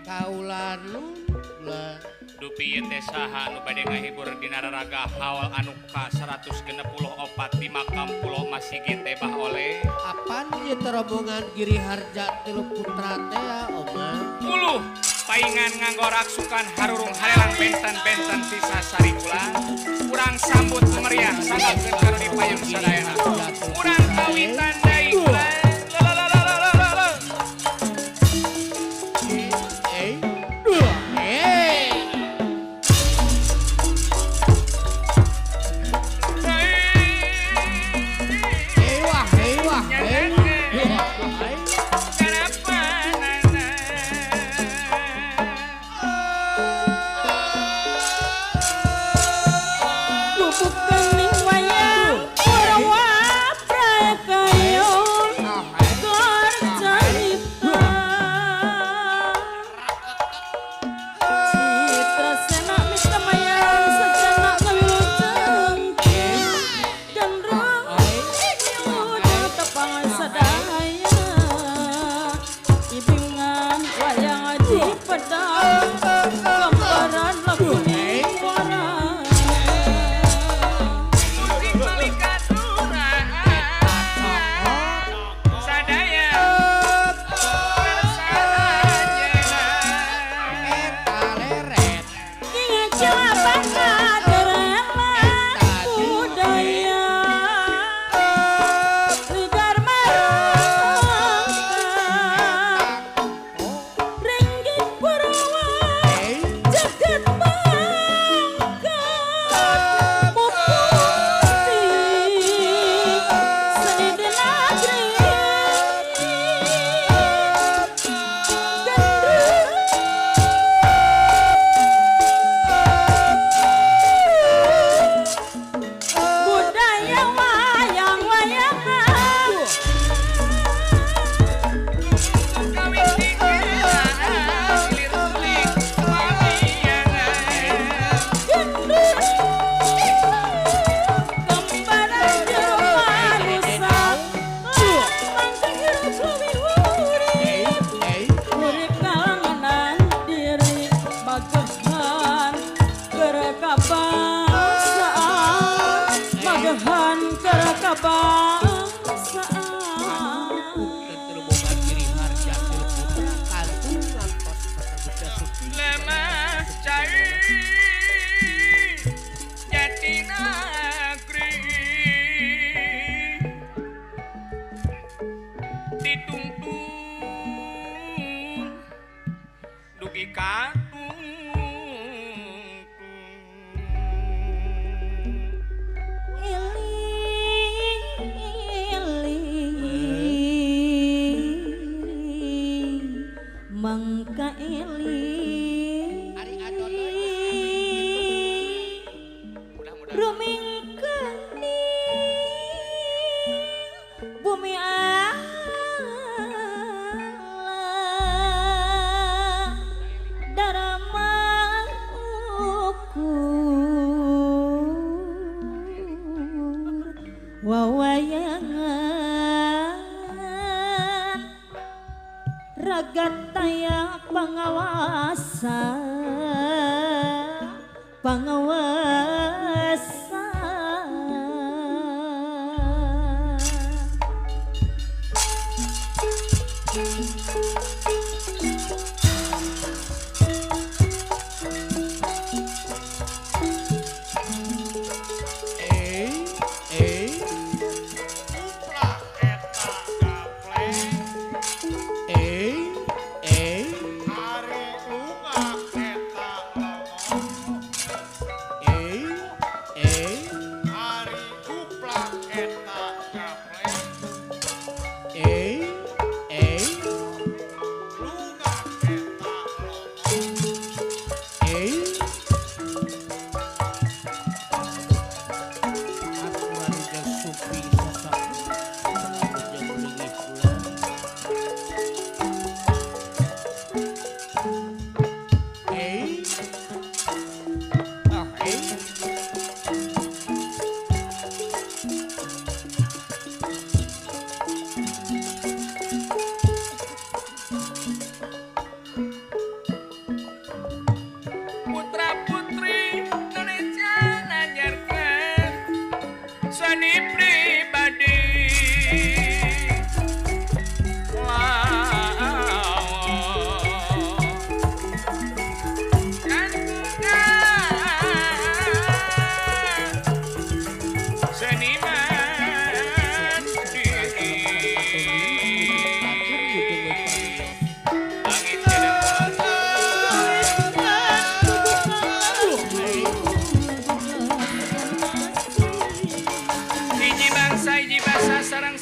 Kaula nungla. Dupi ieu teh saha nu bade ngahibur dina raraga haul anu ka 164 di makam Pulo Masigit teh Bah Oleh. Apan ieu teh rombongan Giri Harja tilu putra teh ya Oma? Uluh paingan nganggo raksukan harurung harelang benten-benten sisa sarikula. Urang sambut meriah sanggakeun kanu di payung sadayana. Urang kawitan deui kula.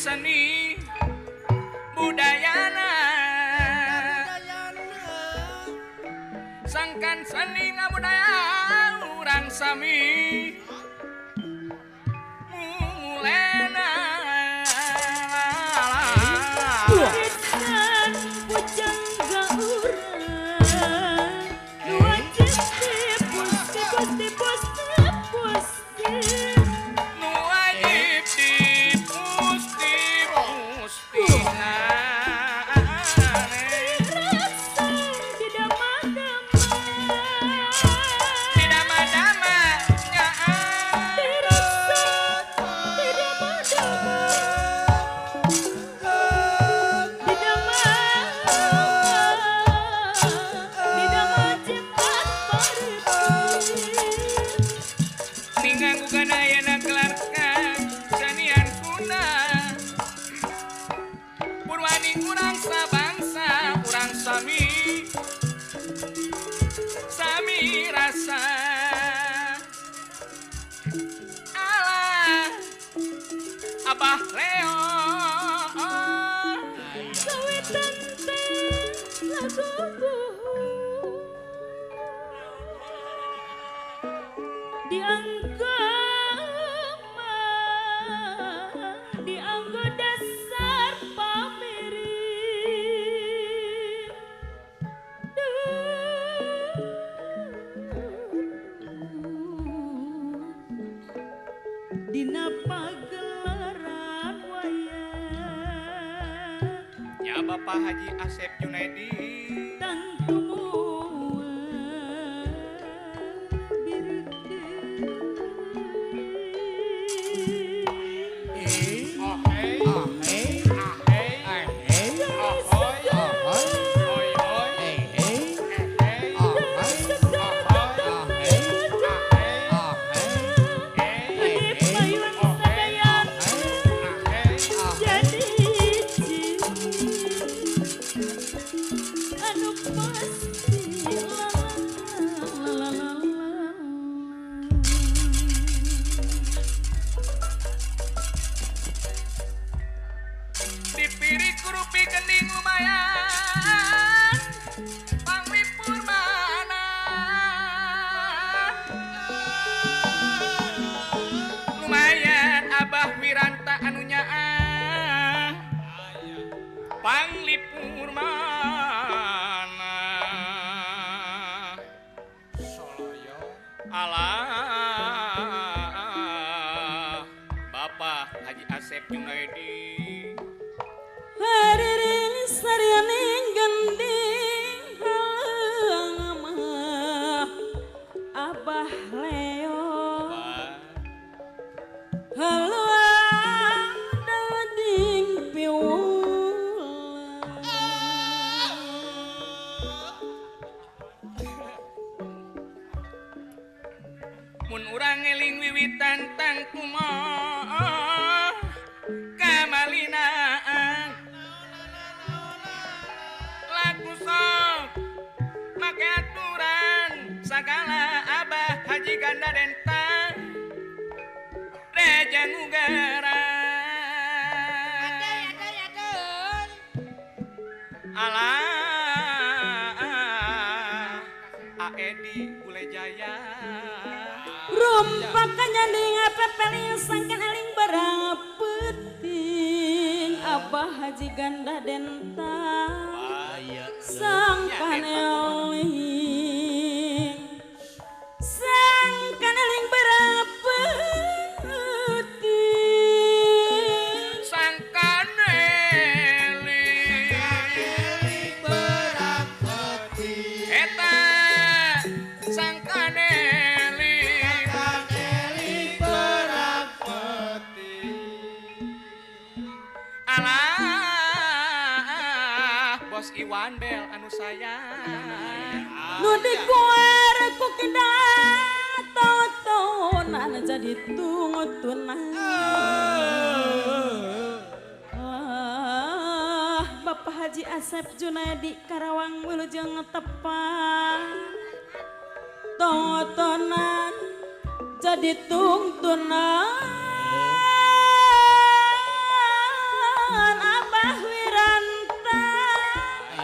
seni budayana sangkan seni ngabudaya urang sami mulena pujangga urang nu wajib dipusti pusti pusti pusti nu wajib dipusti pusti Abah Leo kawitan teh lagu buhu dianggo dianggo dasar pameri dina pagelaran wayang ya Bapak Haji Asep Junaidi tangtu moal bireukeun Panglipur mana alah Bapak Haji Asep Junaidi hariring sarianing gending mah Abah Leo haluang dading piwulang mun urang ngeling wiwitan tangkumoh kamalinaan laku sok make aturan sagala Abah Haji Ganda Denta Reja Ngugara alah Aedi Bule Jaya rumpakan nyanding pepeling sangkan eling barang peting Abah Haji Ganda Denta sangkan eling sangkan eling barang peting sangkan eling barang peting eta sangkan eling barang peting alah bos Iwan Bel anu sayang nu dikuar ku kedah totonan jadi tungutunan ah Bapak Haji Asep Junaidi Karawang wilujeng tepang totonan jadi tungtunan.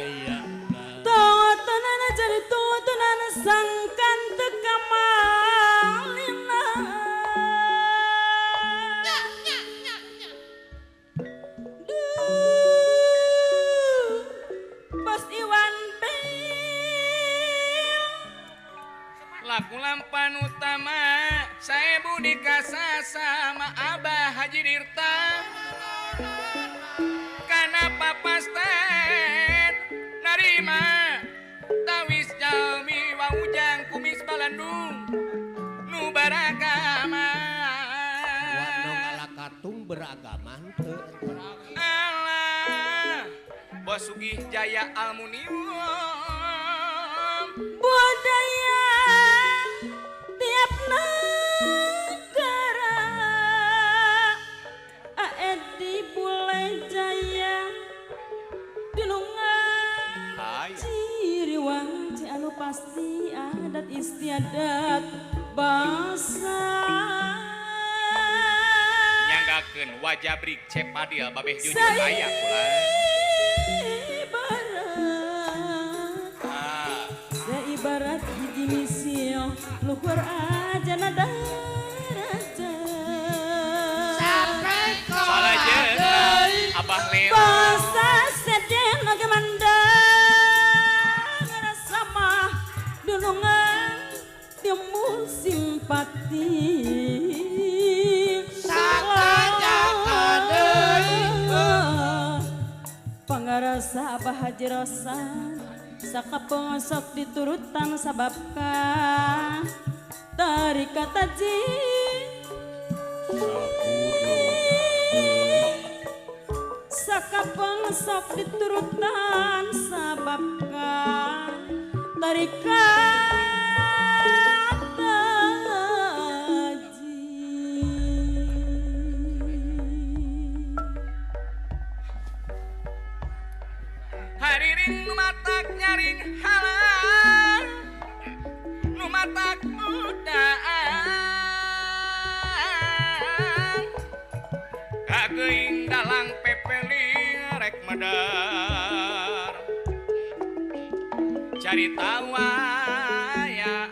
Aya Tuntunan jadi tuntunan sangkan teu kamalina. Duh, Bos Iwan Bel. Laku lampan utama saya budi kasasama Abah Haji Dirta. Kanapa pasten narima tawis jalmi waujang kumis balandung nu baragama. Warna ngalakatung beragama henteu. Allah Bos Sugih Jaya Almunium. Budaya tiap negara Aedi Bule Jaya Dunungan Ciriwang ci anu pasti adat istiadat bangsa. Nyanggakeun wajabrik cepadil babeh jujur aya kula. Seibarat hiji misio luhur aja nada raja. Sampai Salajengna Abah Leo. Basa sejen oge mandang sama dunungan timbul simpati. Sakajaka deui. Pangarasa Abah Haji Rosan sakapeung sok diturutan sabab ka tarikat taji. Sakapeung sok diturutan sabab ka tarikat taji. Hariring nu matak nyaring halal nu matak mudaan kageuing dalang pepeling rek medar carita wayang.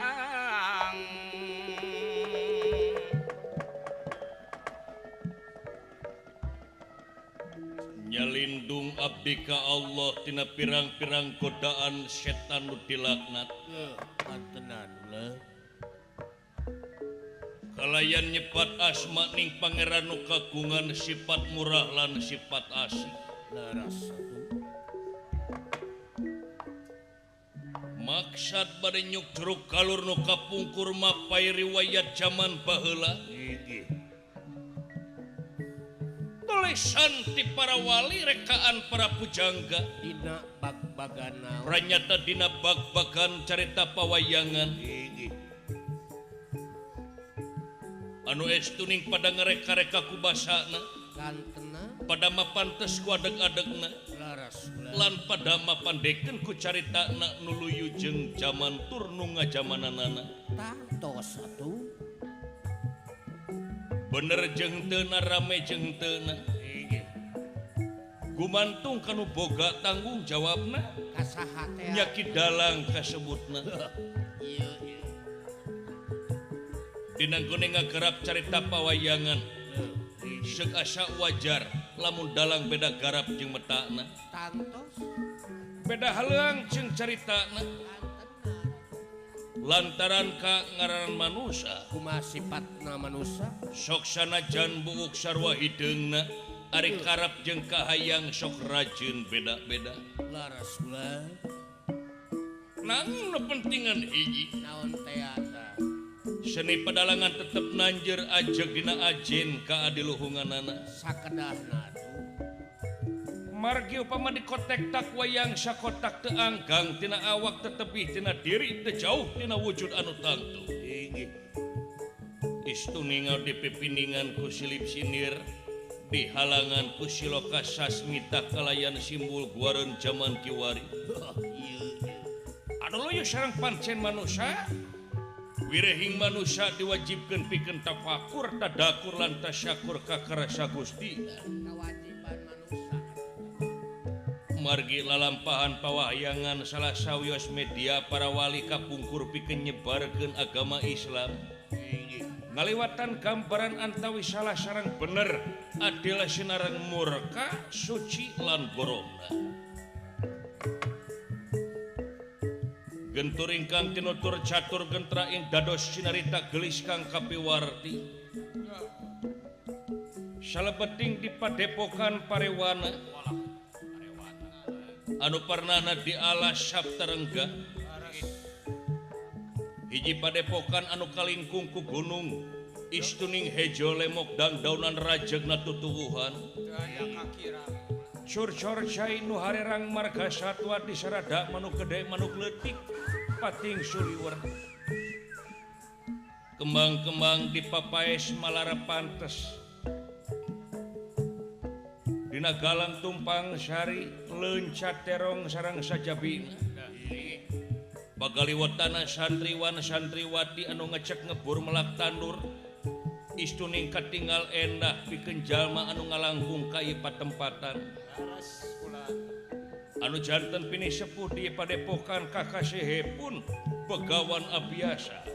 Nyalindung abdi ka Allah tina pirang-pirang godaan setan nu dilaknat. Pantenan ulah. Kalayan nyebat asma ning pangeran nu kagungan sifat murah lan sifat asih. Leres atuh. Maksad bade nyuk jeruk kalur nu kapungkur mapai riwayat jaman baheula. Inggih. Tulisan ti para wali rekaan para pujangga dina bag-bagan naon. Pranyata dina bag-bagan carita pawayangan. Inggih. Anu estu ning pada ngareka-reka ku basana. Kantena pada mapantes ku adeg-adegna. Leres ulah. Lan pada mapandekeun ku caritana nu luyu jeung jaman tur nu ngajamananana. Tangtos atuh. Bener jeung teu na rame jeung teu na. Inggih. Gumantung kanu boga tanggung jawabna ka saha teh? Nya ki dalang kasebutna. Ieu ieu. Dina gone ngagarap carita pawayangan. Seuk asa wajar lamun dalang beda garap jeung metakna. Tangtos. Beda haleuang jeung caritana. Lantaran ka ngaranan manusa kumaha sifatna manusa? Sok sanajan buuk sarua hideungna ari karap jeung kahayang sok rajin beda-beda. Leres ulah. Nanging nu pentingan hiji naon teh eta? Seni pedalangan tetep nanjer ajeg dina ajen ka adiluhunganana. Sakedahna atuh. Margi upama dikotek tak wayang sakotak teu anggang tina awak tetepih tina diri teu jauh tina wujud anu tangtu. Inggih. Istu ningal dipipiningan ku silip sinir dihalangan ku siloka sasmita kalayan simbol guareun jaman kiwari. Ieu ieu. Anu loyo sareng pancen manusa. Wirehing manusia diwajibkeun pikeun tafakur, tadakur lan tasyakur ka karasa Gusti. Kewajiban manusia. Kumargi lalampahan pawahyangan salah sawios media para wali kapungkur pikeun nyebarkeun agama Islam. Ngaliwatan gambaran antawis salah sareng bener adil sinareng murka suci lan goromna. Gentur ingkang tinutur catur gentra ing dados sinarita gelis kang kapiwarti. Salebeting di padepokan Parewana anu parnana di alas Saptarengga. Hiji padepokan anu kalingkung ku gunung istuning hejo lemok dangdaunan rajegna tutuwuhan. Curcor cai nu harerang marga satwa disarada manuk gede manuk leutik pating suliwer. Kembang-kembang dipapaes malara pantes. Dina galang tumpang sari leuncat terong sareng sajabina. Bagaliwatana santriwan santriwati anu ngecek ngebur melak tandur. Istuning katinggal endah pikeun jalma anu ngalangkung ka ieu patempatan. Anu janten pinih sepuh di padepokan Kakasehe pun begawan abiasa.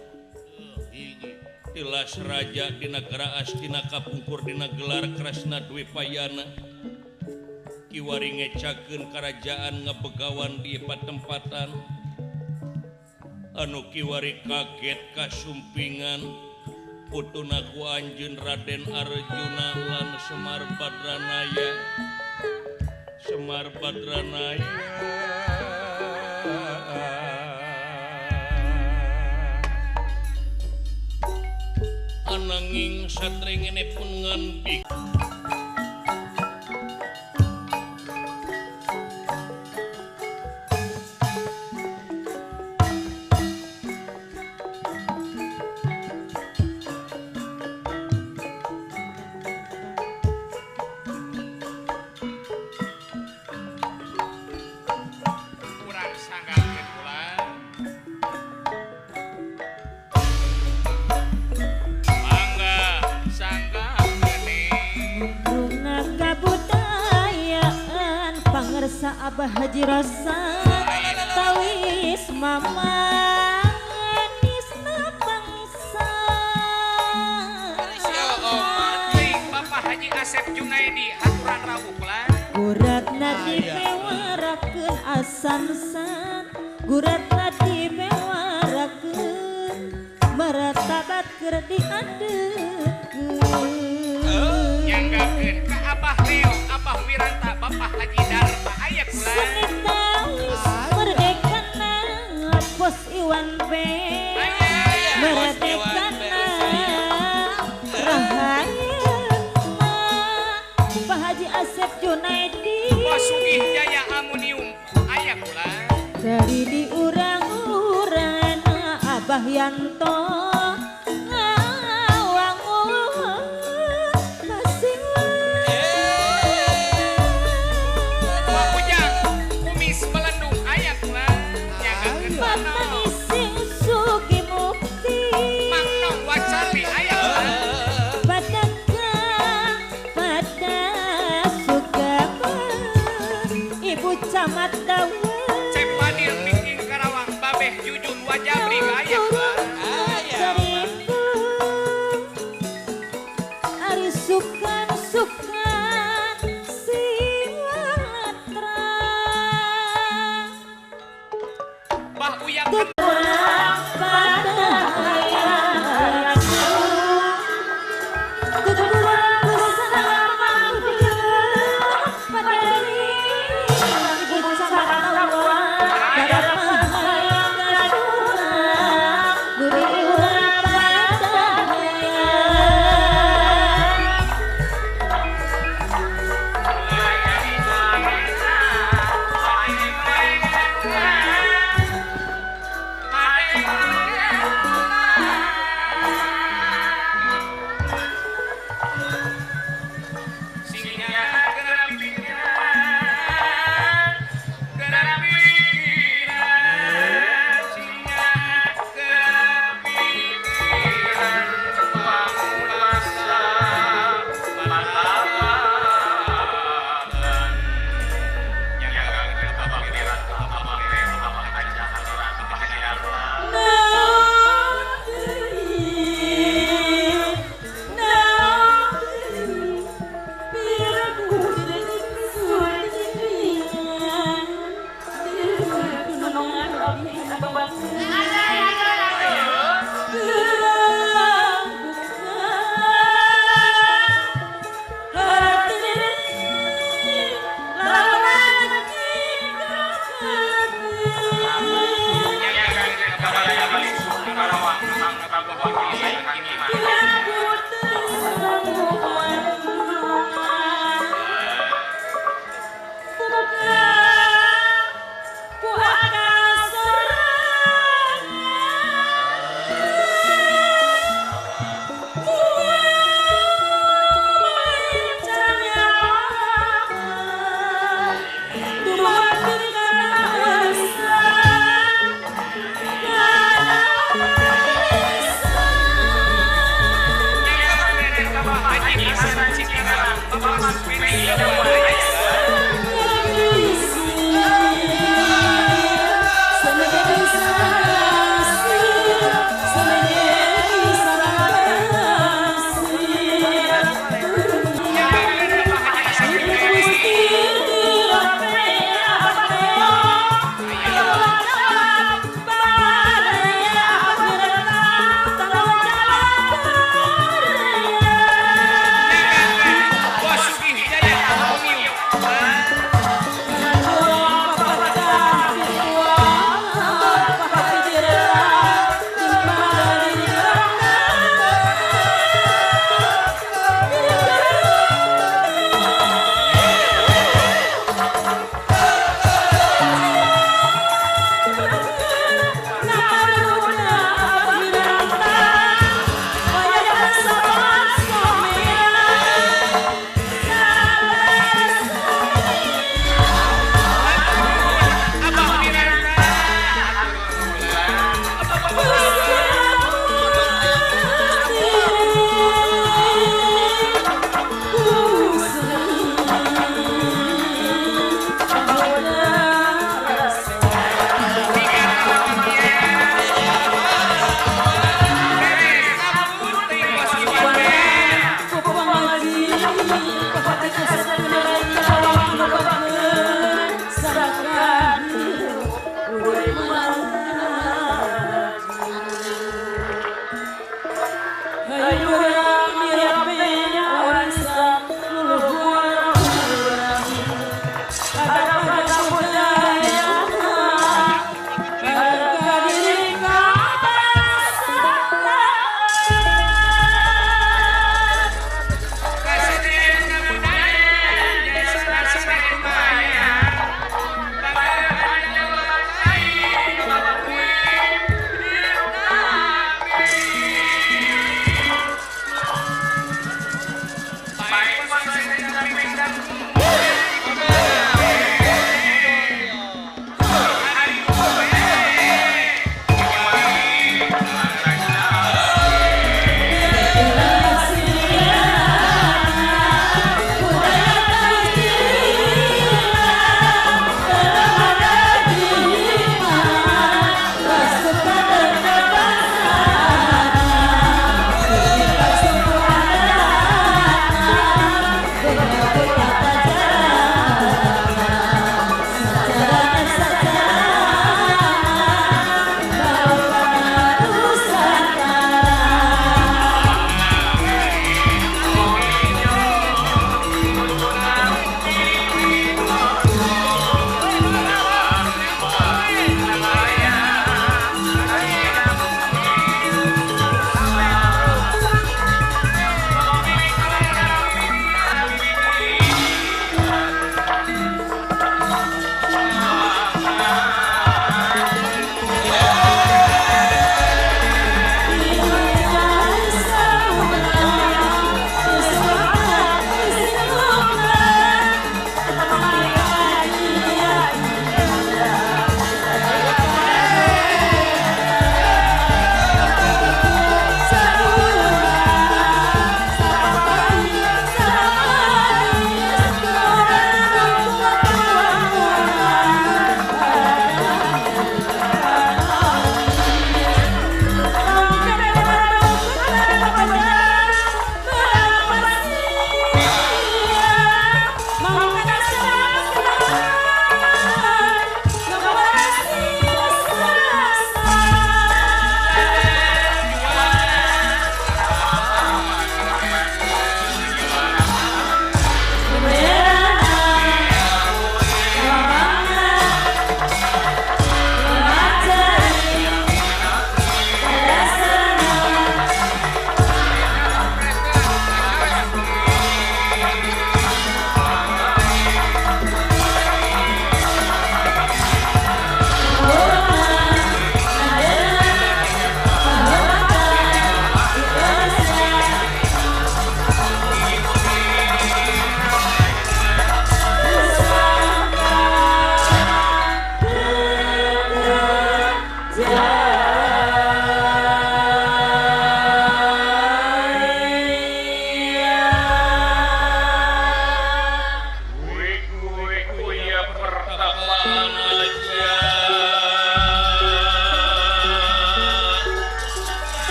Tilas raja dina negara Astina kapungkur dina gelar Kresna Dwipayana. Kiwari ngecakeun karajaan ngabegawan di patempatan. Anu kiwari kaget kasumpingan putuna ku anjeun Raden Arjuna lan Semar Badranaya. Semar Badranaya. Ananging satringene pun nganbik. Abah Haji Rosa tawis mama manisna bangsa. Bapak Haji Asep Junaidi haturan rawuh lah. Guratna dipewarakeun asansan, guratna dipewarakeun maratabat keur diandekeun. Nyanggakeun ka Abah Leo, Abah Wiranta, Bapak Haji Darma aya kula. Sunitawis merdekana Bos Iwan P. Merdekana Rahayana Pak Haji Asep Junaidi. Bos Sugih Jaya Amunium aya kula. Dari diurang-urana Abah Yanto. Camat Dawa Cepanil Pingking Karawang Babeh Jujun Wajabri aya Ari sukan sukan siwatra Bah Uyang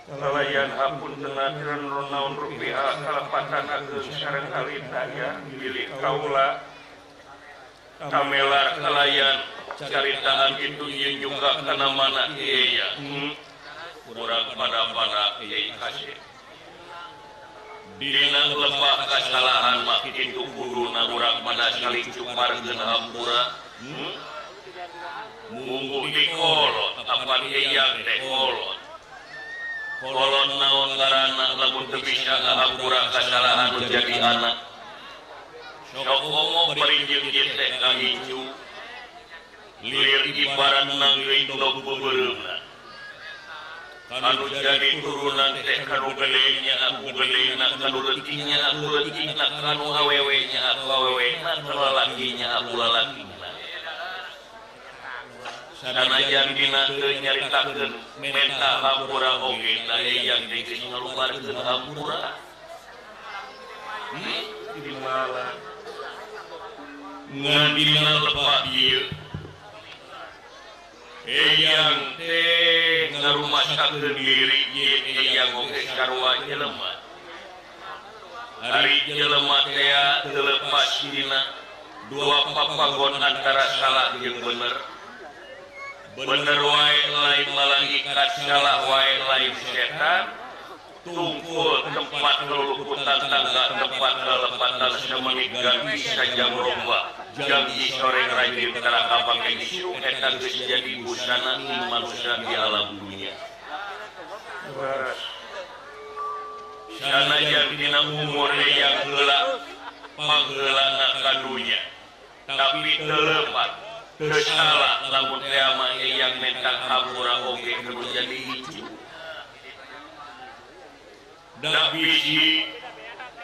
Kalayan hapunten atiran naon rupiah kalepatan ageung sareng alita ya bilih kaula kamelar kalayan caritaan itu ieu juga kana mana ieu ya urang pada-pada ieu kasih dina lebah kasalahan mah kitu kuduna urang pada saling cuparkeun hampura munggu dikolot apan eyang teh kolot kolot naon ngaranna lamun teu bisa ngahampura kasalahan nu jadi anak sok komo parinjeung ieu teh ka incu lir ibarat nanggeui dog beubeureumpna anu jadi turunan teh kanu gedenya aku gedena kanu leutiknya aku leutikna kanu awewenya aku awewena kanu lalakinya aku lalakina sanajan dina teu nyaritakeun menta hampura oge da eyang teh geus ngaluarkeun hampura di mana ngan dina lepak ieu eyang teh ngarumasakeun diri ye eyang oge sarua jelema ari jelema tea teu lepas dina dua papagon antara salah jeung bener bener wae lain malaikat salah wae lain setan tungkul tempat keluluputan tangga tempat kelepatan semenigan bisa jam romba jam sore rajin tara kapake isu eta geus jadi busana manusia di alam dunia sanajan dina umur yang heula pangheulana ka dunya tapi teu lepat teu salah lamun teh mah yang menta hampura oge kudu jadi hiji da bisi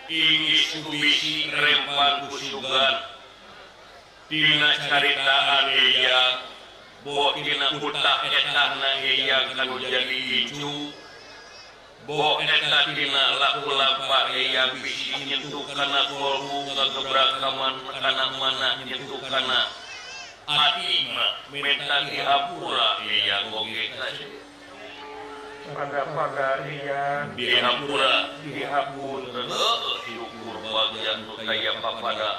inggis ku bisi rempan ku sugan dina caritaan eyang bo dina utah etahna eyang kanu jadi incu bo eta dina laku lampah eyang bisi nyentuh kana kolbu ngagebrak kana mana nyentuh kana atima menta dihampura eyang oge pada-pada eyang dihampura dihampura syukur bagian nu kaya papada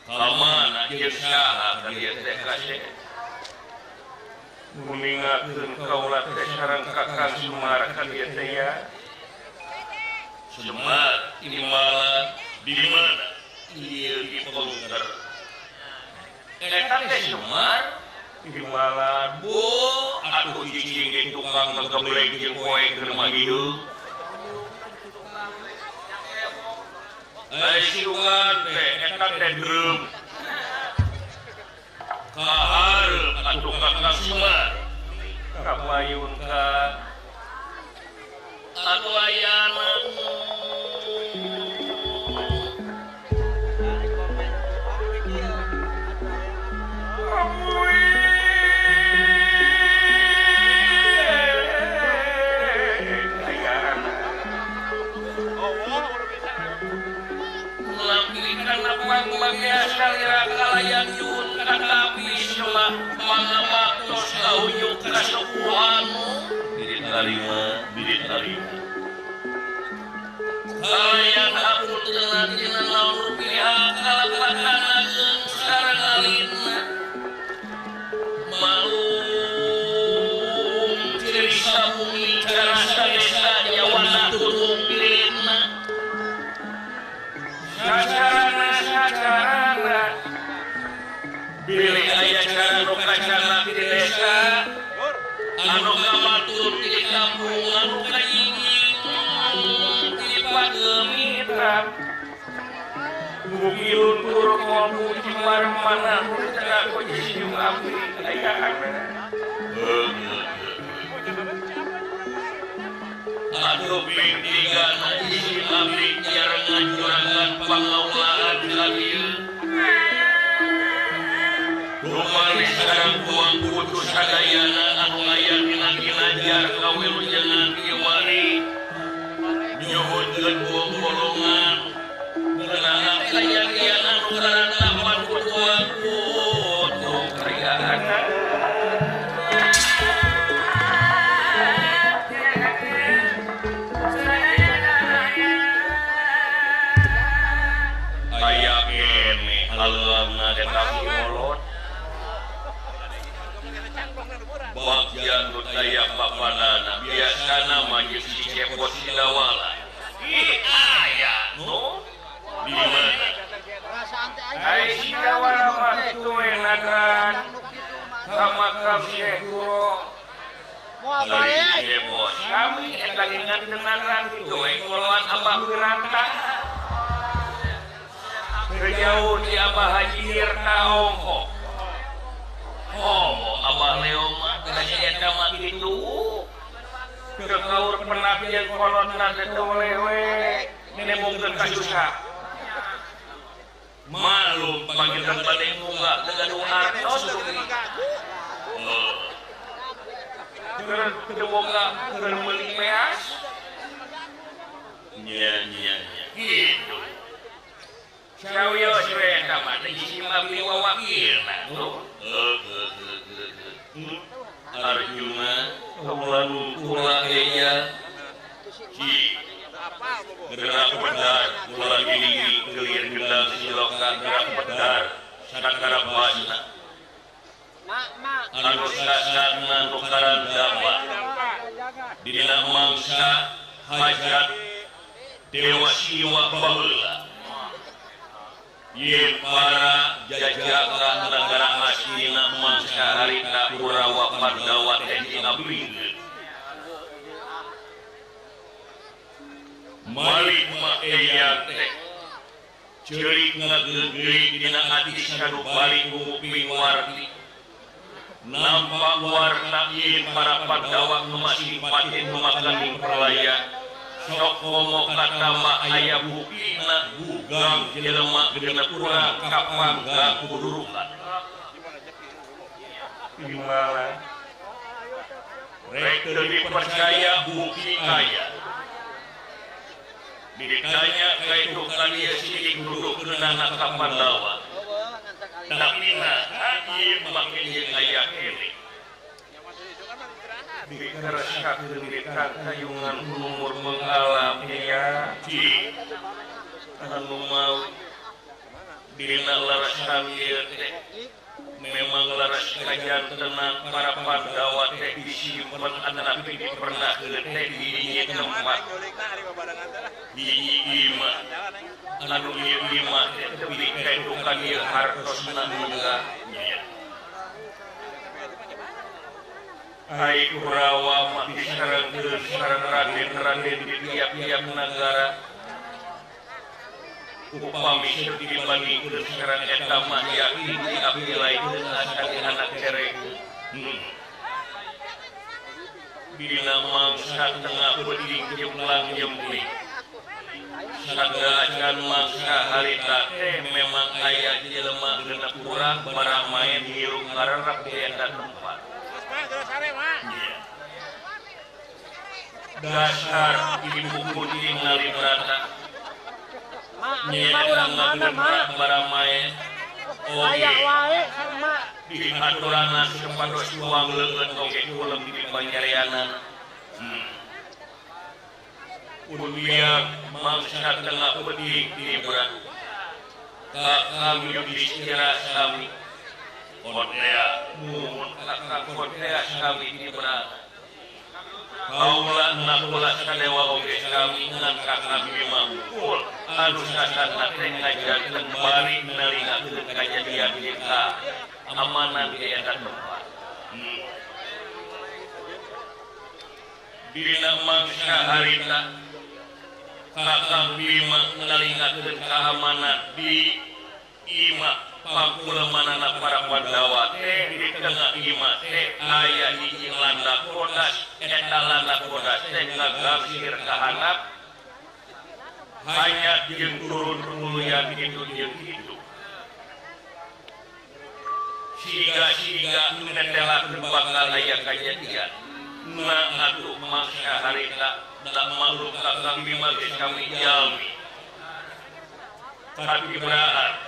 kamana jeung saha ka dieu teh kasih nguningakeun kaula teh sareng Kakang Semar ka dieu teh ya Semar imala di mana ieu di Pengker eta teh Semar imala bu atuh cicing di tukang ngegeblek jeung poe keur mah ieu ai sugan teh eta teh dreum kahareup atuh Kakang Semar kapayun ka atuh ayana bilih aya cara nu kacana di desa anu kabatur di kampung anu kayinging di pagemitan bumi luntur kolbu cimar mana cara kojisium abdi aya aduh ping tiga nu isi abdi nyarengan jurangan pangaulaan ka dieu Rumali sareng buang putus sadayana anu aya dina ginanjar kawilujengan kiwari nyuhunkeun buang bolongan ngeunaan kajadian anu karana ku buang putus kayaan. Bagja nu taya papanana biasana mah jeung si Cepot Sidawala. Ih aya nu di mana? Ai Sidawala mah kitu we nadran ka makam Syekh Guro. Ari Cepot sami eta ngingatkeun nadran kitu we ngoloan Abah Wiranta. Jauh di Abah Haji Tirta ongko. Oh, Abah Leo mah teh eta mah kitu. Teu kaur penak jeung kolotna teh teu lewe, nembongkeun ka susah. Malum panginten bade munggah teu gaduh artos. Keur teu boga keur meuli beas. Nya nya nya. Kitu. Sawios we eta mah teh si abdi wawakilna tuh. Arjuna kamulan kula eya ci gerak pedar kula gigi kelir gendang siloka gerak pedar sakara basna anu sasarna tukaran dama dina mangsa hajat Dewa Siwa baheula yen para jajaka negara aslina mangsa harita Kurawa Pandawa teh diabingkeun. Malik mah eya teh ceurik ngageugeuy dina ati sanubari nguping warti. Nampak warna yen para Pandawa masih patin makaning pralaya. Sok komo katama aya buktina bugang jelema genep urang kapangga kudurukan. Gimana? Rek teu dipercaya bukti aya. Ditanya ka itu kalieu sidik dudukeunana ka Pandawa. Tapi nah ieu make jeung aya keneh. Dikeresakeun ditangkayungan umur mengalam ya Ci anu mau dina larasan ieu teh memang laras kajantenan para Pandawa teh disimpen anapi dipernahkeun teh di hiji tempat hiji imah anu ieu imah teh tepi ka ka ieu hartosna munggah nya. Ai Kurawa mah disarengkeun sareng raden-raden di tiap-tiap nagara. Upami teu dibandingkeun sareng eta mah yakin diapilaikeun acan anak cereng. Dina mangsa tengah peuting jemplang jempling. Sagala acan mangsa harita teh memang aya jelema genep urang barang main hirup ngarerep di eta tempat. Dasar ibu kucing nalibrata Nyeeta ngagenep barang main. Oge di aturanan supados tuang leungeun oge kulem di panyareanan. Ubiak mangsa tengah peuting tibra Kakang Yudhistira sami Kontea muhun kakang Kontea sami tibra. Kaula nakula sadewa oge sami ngan kakang Bima hungkul anu sasana teh ngajarkeun bari nalingakeun kajadian kita amanan di eta tempat. Dina mangsa harita kakang Bima ngalingakeun kaamanan di imah pangkulemanana para Pandawa teh di tengah imah teh aya hiji landak bodas eta landak bodas teh ngagangsir ka handap hanya jeung turun tuluyan kitu jeung kitu. Siga-siga nu netelakeun bakal aya kajadian. Nah atuh mangsa harita da maklum kakang Bima geus kami jalmi. Katibraan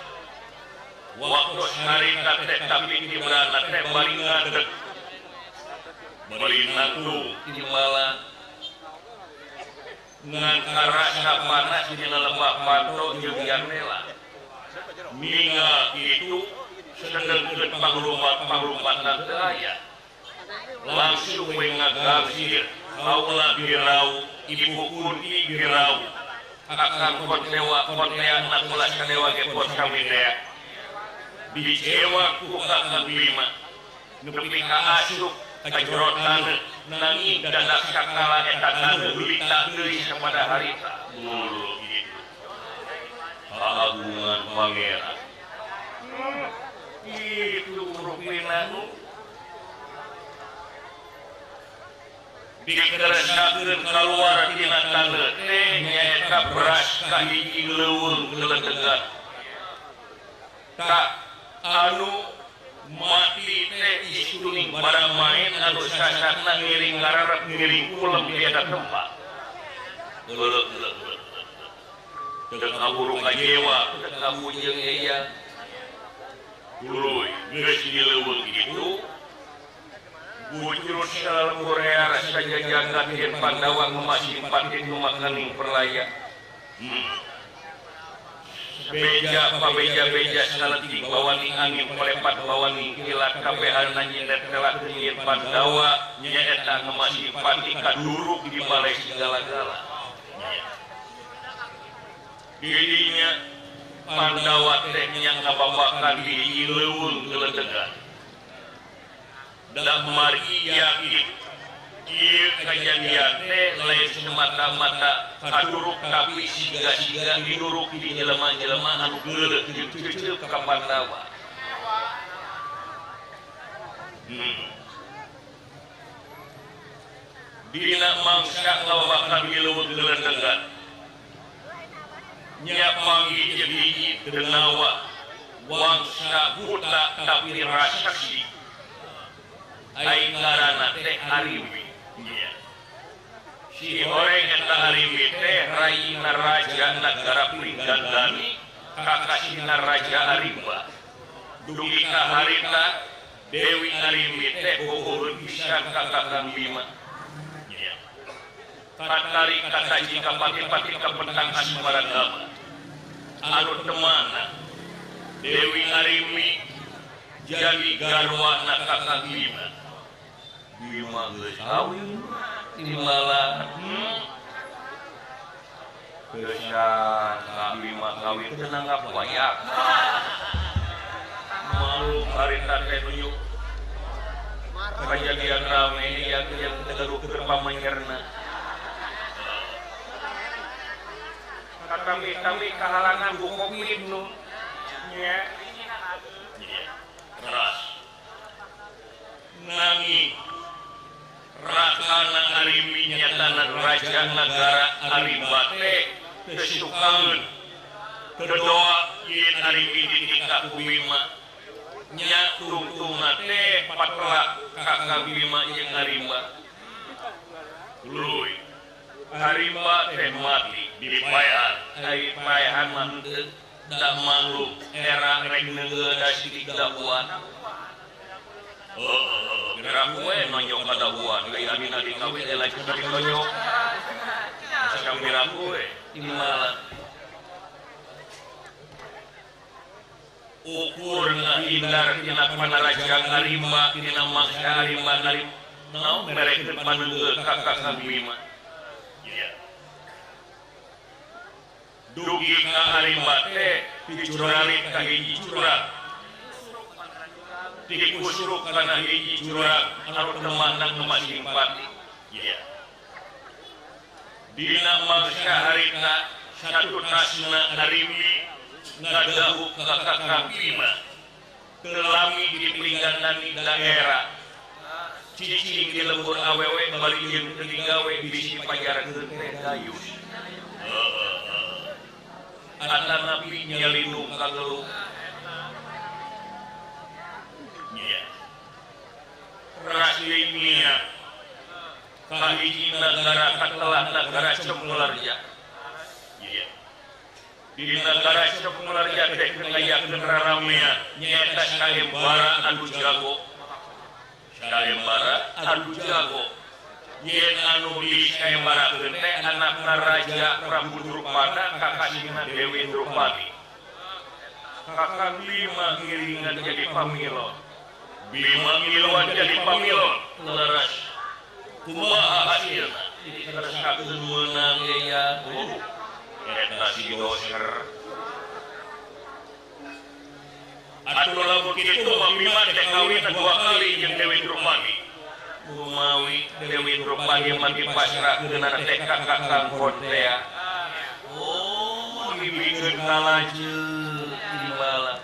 waktu harita teh tapi tibrana teh bari ngadeg bari nangtung timala ngan karasa panas dina lebah panto jeung jandela. Ningal kitu sedengkeun panglumat-panglumatna teu aya. Langsung we ngagangsir kaula dirau ibu Kunti dirau kakang kontewa kontea nakula sadewa ge pon samidea dijewa ku kakang Bima nepi ka asup ka jero taneuh nanging dadak sakala eta taneuh lita deui sapada harita mulu kitu kagungan pangeran kitu rupina dikeresakeun kaluar tina taneuh teh nyaeta beras ka hiji leuweung geledegan tak anu mati teh istuning baramaen anu sasakna ngiring ngararep ngiring kulem di eta tempat geuleuh teu kaburu ka jewa teu kabujeng eya tuluy geus di leuweung kitu bujurut salembur rea sajajagat yen Pandawa ngemasing pati numakaning perlaya. Beja pabeja-beja saleti bawani angin kolepat bawani kilat kabehan nyinet telak yen Pandawa nyaeta ngemasing pati kaduruk di balai segala-gala. Dirinya Pandawa teh yang ngabawakan di leuweung geledegan. Dah mari yakin ieu kajadian teh lain semata-mata kaduruk tapi siga-siga diduruk di jelema-jelema anu geuleuh jeung ceuceup ka Pandawa. Dina mangsa ngabawakan di leuweung geledegan nya panggih jeung hiji denawa wangsa buta tapi rasaksi aing ngaranna teh Arimbi. Si horeng eta Arimbi teh rayina raja nagara Pringgandani kakasihna Raja Arimba. Dugi ka harita Dewi Arimbi teh bogoheun pisan ka Kakang Bima. Katari kataji kapati-pati kapentang asmaragama. Anu temana Dewi Arimbi jadi garwana Kakang Bima. Bima geus kawin timbalan kesan ka Bima kawin teu nanggap wayak malu harita teh nunjuk kajadian rame yang tegaru keur pamanyerna kami-kami kahalangan ku Covid nu nya keras nanging Rakana Arimbi nyatana raja nagara Arimba teh teu sukaeun teu doa yen Arimbi ditikah ku Bima nya tungtungna teh patelak ka Bima jeung Arimba tuluy Arimba teh mati dipaehan ai paehan mah henteu da maklum era rek neunggeul da sidik dahuan. Gerak we nonyok ka dahuan gaya dina dikawin eleh ditonjok sambirak we timbalan ukur ngahindar tina panarajang Arimba tina mangsa Arimba ngarim naon merekeun paneunggeul ka Kakang Bima. Dugi ka Arimba teh dicuralit ka hiji curang dikusruk kana hiji jurang anu temanang ngemasing pati. Dina mangsa harita satutasna Arimbi ngadahu ka Kakang Bima teu lami di Pringgandani daerah cicing di lembur awewe bari jeung teu digawe bisi pajarkeun teh gayus. Atanapi nyelindung ka geluh. Raslinia kahiji nagara katelah nagara Cempularja. Di nagara Cempularja teh ngayakeun raramean nyaeta sayembara adu jago. Sayembara adu jago. Yen anu disayembarakeun teh anakna Raja Prabu Drupada kakasihna Dewi Drupadi. Kakang Bima ngiringan jadi pamilo. Bima ngiluan jadi pamilon leres kumaha hasilna dikeresakeun meunang ya eta si doser atuh lamun kitu mah Bima teh kawin dua kali jeung Dewi Drupadi kumawi Dewi Drupadi mah dipasrahkeunana teh ka Kakang Kontea oh dibikeun ka lanceuk dimala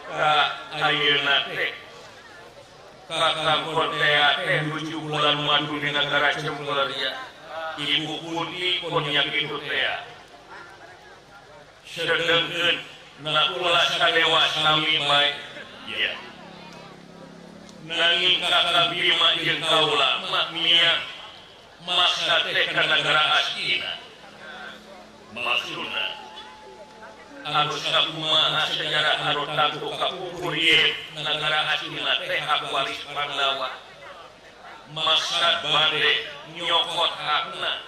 ka ayeuna teh Kakang Kontea teh 7 bulan madu di negara Cemper ya Ibu Kunti pun kitu teh sedengkeun Nakula Sadewa sami bae ya nanging Kakang Bima jeung kaula mak mia maksa teh ka nagara Astina maksudna anu sakumaha sejarah anu tangtu kapungkur ieu nagara Astina teh hak waris Pandawa maksad bade nyokot hakna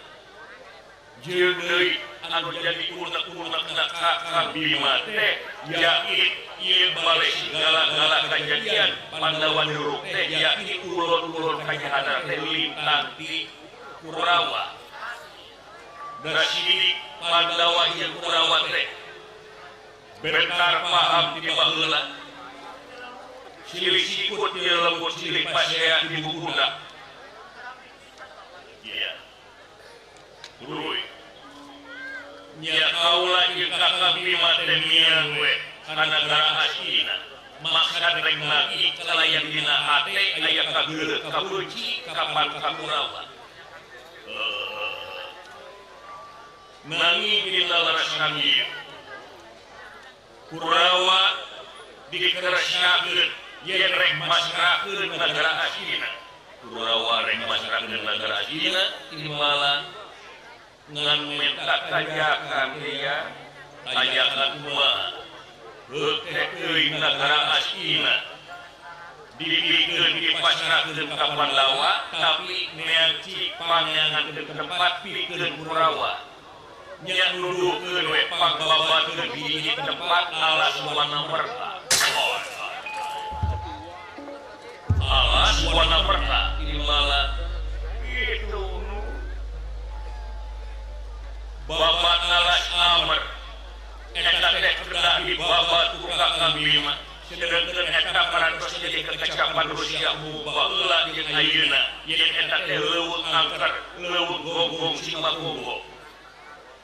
jeung deui anu jadi unek-unekna Kakang Bima teh yakin ieu balik segala-gala kajadian Pandawa duruk teh yakin ulun-ulun kajahatan teh lintang ti Kurawa da sidik Pandawa jeung Kurawa teh bentar paham di baheula silih sikut ieu lembut silih pasea di bubudak iya tuluy nya kaula jeung Kakang Bima teh miang we kana nagara Astina maksad rek nagih kalayan dina hate aya kageuleuh kabeuci kapan ka Kurawa nanging dina larasan ieu Kurawa dikeresakeun yen rek masrahkeun nagara Astina Kurawa rek masrahkeun nagara Astina timala ngan minta tajakan dia tajakan kumaha heuh teh teuing nagara Astina dibikeun dipasrahkeun ka Pandawa tapi neang cik pangeangan ke tempat pikeun Kurawa nya nuduhkeun we pangbabatkeun di tempat alas Wanamerta alas Wanamerta timala itu babat alas Amer eta teh kedah dibabat ku Kakang Bima sedengkeun eta parantos jadi kekecapan Rusia baheula jeung ayeuna yen eta teh leuweung angker leuweung gonggong Simagonggong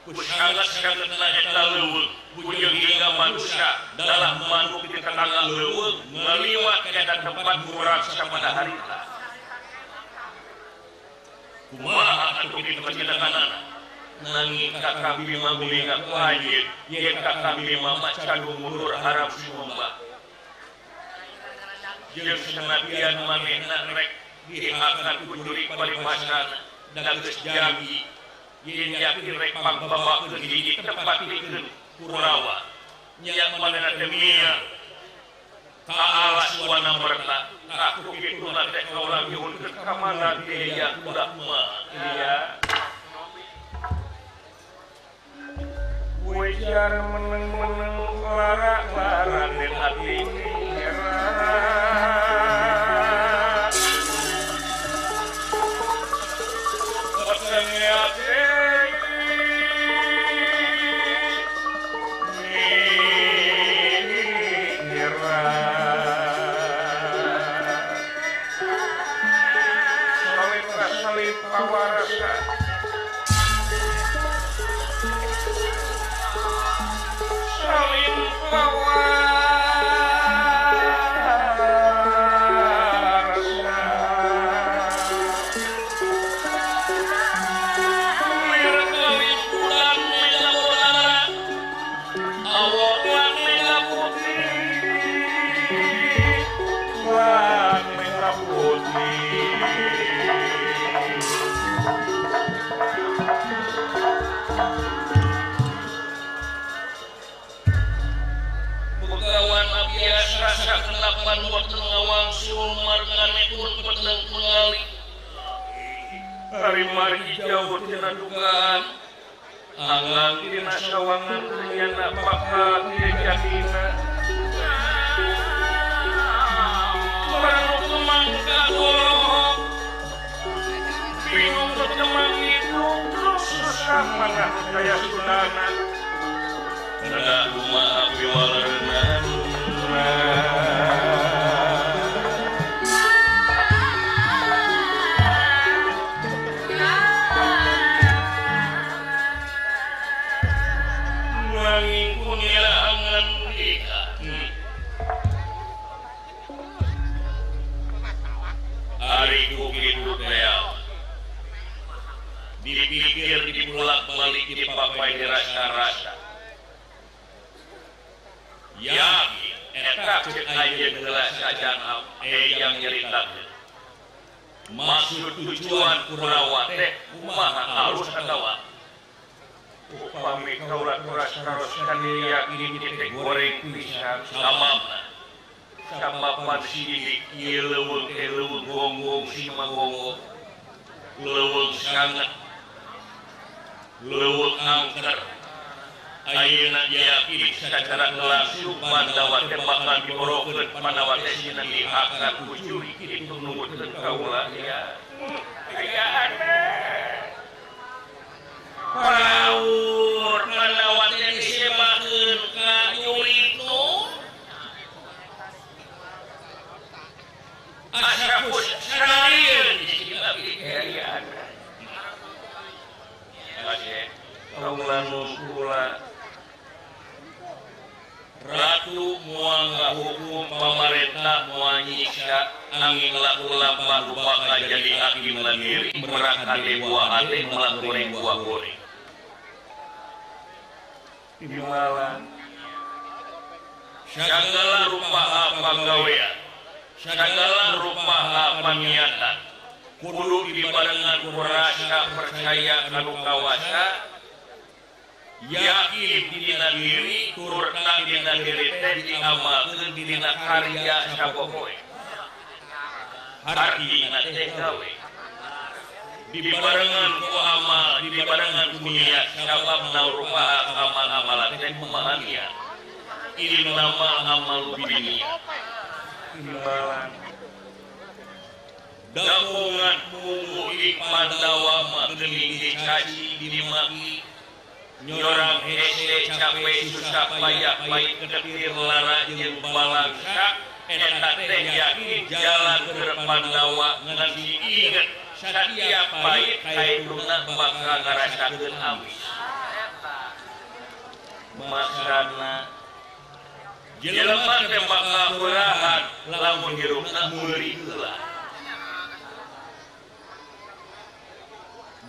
sangat-sangatna eta leuweung bujeng hingga manusia dalam manuk di tetangga leuweung ngaliwat eta tempat kuraksa pada harita kumaha atuh kitu kacindakanana nanging Kakang Bima gulinga ku anjeun yen Kakang Bima mah candung mundur harap sumba jeung sanadian manehna rek dihakan ku jurik paribasana da geus jagi yen yakin rek pangbabakeun hiji tempat pikeun Kurawa nya manehna teh mia ka alas Wanamerta tah ku kituna teh kaula nyuhunkeun ka mana teh ya budak mah iya Wejar meneng-meneng lara-lara den ati Mari jauh tina dugaan angang dina sawangan nyana pakak jadina. Mana Jaya Sudana Nada kumaha piwaleurna. Nanging kunilangan ieu ari ku kitu teh dipikir dibulak-balik dipapai dirasa-rasa yakin eta cek anjeun heula sajang yang nyaritakeun maksud tujuan Kurawa teh kumaha alus atawa upami kaula kuras-karos yakin teh goreng pisan samabna samapan sidik ieu leuweung teh leuweung gonggong simagonggong leuweung sangat leuweung angker ayeuna yakin sacara langsung Pandawa teh bakal diborokeun Pandawa teh sieun dihakan ku curi kitu nungutkeun kaula ya ayaan paur Pandawa teh disebahkeun ka nyuri nu asa sarieun ayaan kaula nungkula Ratu moal ngahukum pamarentah moal nyiksa angin laku lampah bakal jadi hakim mandiri merak hate buah hate melak goreng buah goreng Timbalan sagala rupa pagawean sagala rupa paniatan kudu dibarengan ku rasa percaya kanu kawasa yakin dina diri turta dina diri teh diamalkeun dina karya sapopoe hartina teh gawe dibarengan ku amal dibarengan ku niat sababna rupa amal-amalan teh kumaha niat innamal amalu binniyat timbalan dapungan munggu Pandawa mah geuning dicaci dimaki nyorang hese capek susah payah pahit ketir lara jeung balangsa eta teh yakin jalan keur Pandawa ngan diinget satiap pahit kaituna bakal ngarasakeun amis maksana jelema teh bakal berahan lamun hirupna meuri heula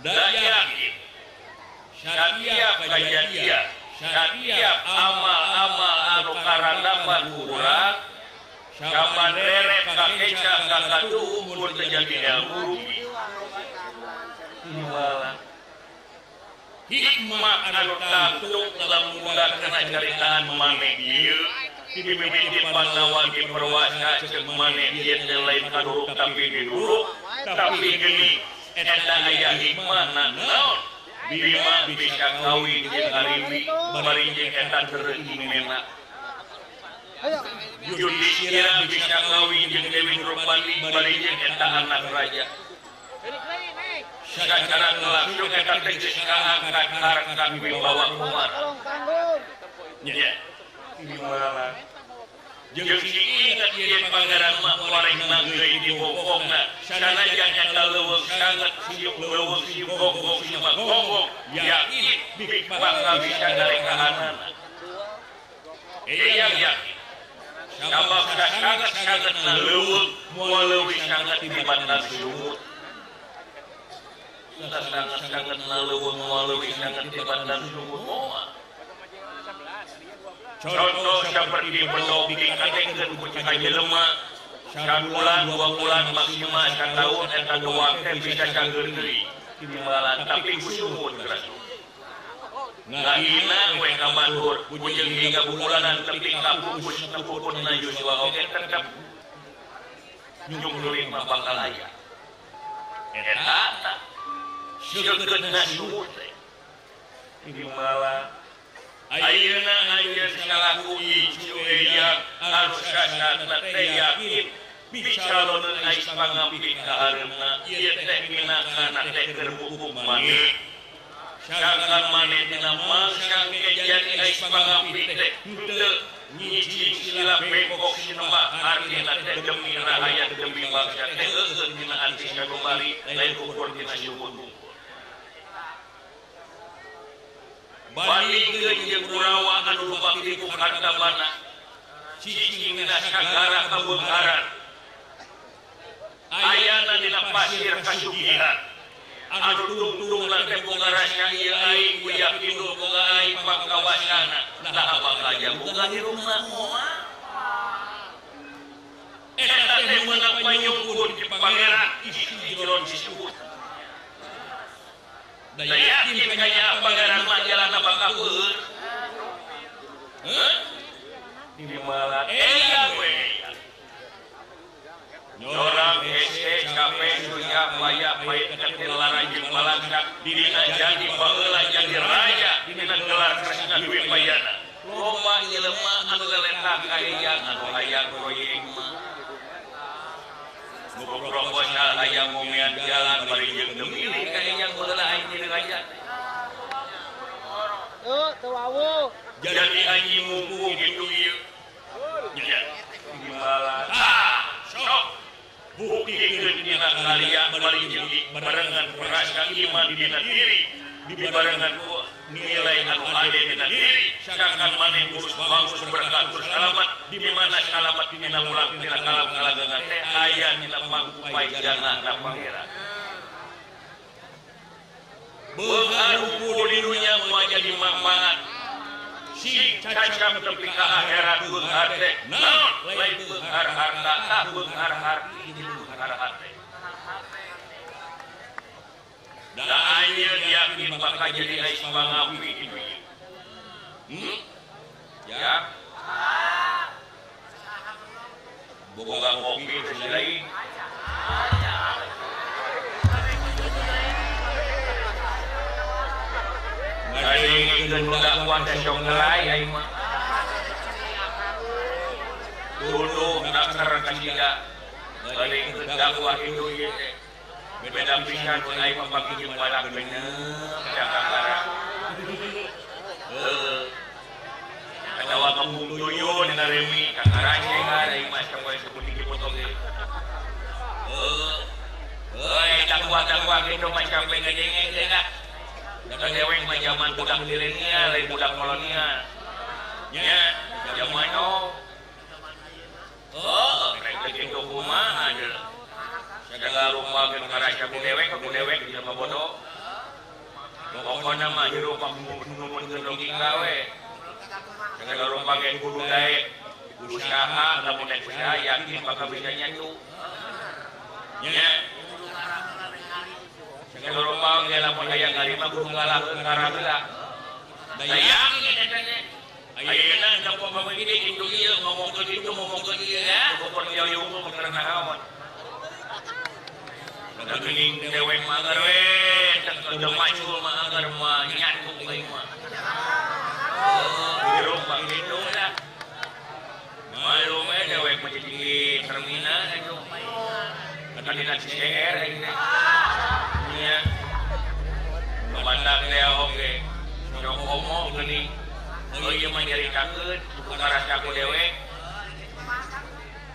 da yakin satiap kajadian satiap amal-amal anu karandapan urang samaneret kakeca kakatuh mun teu jadi ilmu rugi hikmah anu tangtu lamun kana caritaan maneh ieu dimimiti Pandawa diperwasa ceuk maneh ieu teh lain kaduruk tapi diduruk tapi geuning eta aya hikmahna naon Bima bisa kawin jeung Arimbi bari jeung eta tereuing mena Yudhistira bisa kawin jeung Dewi Drupadi bari jeung eta anak raja sacara langsung eta teh geus kaangkat harkat wibawa kumara nya jeung si inget ieu pangeran mah koreng manggeuy di bokongna sanajan eta leuweung sanget siuk leuweung siuk gonggong siuk gonggong yakin bakal bisa ngarekahanana eyang yakin sabab sanget-sangetna leuweung moal leuwih sanget tibatan sumut sanget-sangetna leuweung moal leuwih sanget tibatan sumut moal. Contoh seperti bedog dikatekeun ku ka jelema sabulan 2 bulan maksimal sataun eta doang teh bisa cangeur deui timbalan tapi ku sumut geus ngahina we ka batur ujung hingga bulanan tepi ka pupus tepuputna yuswa oge tetep nyungkeulin mah bakal aya eta seukeutna sumut teh timbalan ayeuna anjeun salaku icu eyang anu sasatna teh yakin bicaloneun ais pangampik ka hareupna ieu teh minangkana teh keur bubuk maneh Sangkan maneh dina mangsa jadi ais pangapi teh henteu nyicing sila bengkok sinema artina teh demi rahayat demi bangsa teh heueuh dina ati sanubari lain ukur dina syukur. Bandingkeun jeung Kurawa anu bakti ku Kardamana cicing dina sagara kabeungharan ayana dina pasir kasugihan anu tungtungna teh boga rasa ieu aing buya kidul boga aing pangkawasana nah abang aja boga hirupna moal eta teh meunang panyungkun ti pangeran isi jeron sisukut. Da yakin kaya pangeran mah jalanna bakal peueur. Heuh? Di malah eya we. Nyorang hese capek sunya paya pait katil larajeng balangsa dina jadi baheula jadi raja dina gelar Kresna Dwipayana. Loba jelema anu leletak hayang anu hayang proyek mah. Proposal hayang ngomean jalan bari jeung teu milih ka hayang baheula aing jadi raja. Tuh, teu wawuh. Jadi anjing mungku gitu ieu. Nya. Gimana? Ah, sok. Buktikeun dina karya bari jeung barengan perasa iman dina diri, dibarengan ku nilai anu ade dina diri, sangkan maneh urus bagus berkat salamat, di mana salamat dina ulang dina kalam kalagangan teh aya dina pangupay jana na pangeran. Beunghar hukum di dunya moal jadi manfaat. Sing cacap nepi ka akhirat beunghar teh naon lain beunghar harta tah beunghar harti beunghar hate. Da anjeun yakin bakal jadi ais pangapi di dunya. Ya. Boga kopi teh lain. Ngadengkeun nu dakwah teh sok ngelai aing mah. Tunduh naker ka siga. Ngadengkeun dakwah itu ieu teh. Beda pisan mun aing mah pagi jeung balak bener ka kakara. Heuh. Atawa kampung tuyul dina remi kakara aing mah sampai seperti kitu oge. Heuh. Heuh dakwah-dakwah kitu mah sampe ngedenge teh ka. Da dewek mah zaman budak milenial lain budak kolonial. Nya, zaman oh. Oh, rek kitu kumaha aja. Segala rupa geus ngarasa ku dewek jelema bodoh. Pokona mah hirup mah numunkeun logika we. Segala rupa ge kudu daek usaha lamun daek usaha yakin bakal bisa nyanyu. Nya. Segala rupa ge lamun hayang ngarima kudu ngalahkeun ngaraheula. Da yakin eta teh. Ayeuna da pamagede kitu ieu ngomongkeun itu ngomongkeun ieu ya. Pokona jauh mah karena naon. Geuning dewek mah agar we, teu macul mah agar mah nyatu aing mah. Hirup mah kitu lah. Malu we dewek mah jadi terminal atuh. Kadina CR aing teh. Nya. Mandak teh oge. Sok komo geuning. Heuh ieu mah nyaritakeun ku ngarasa ku dewek.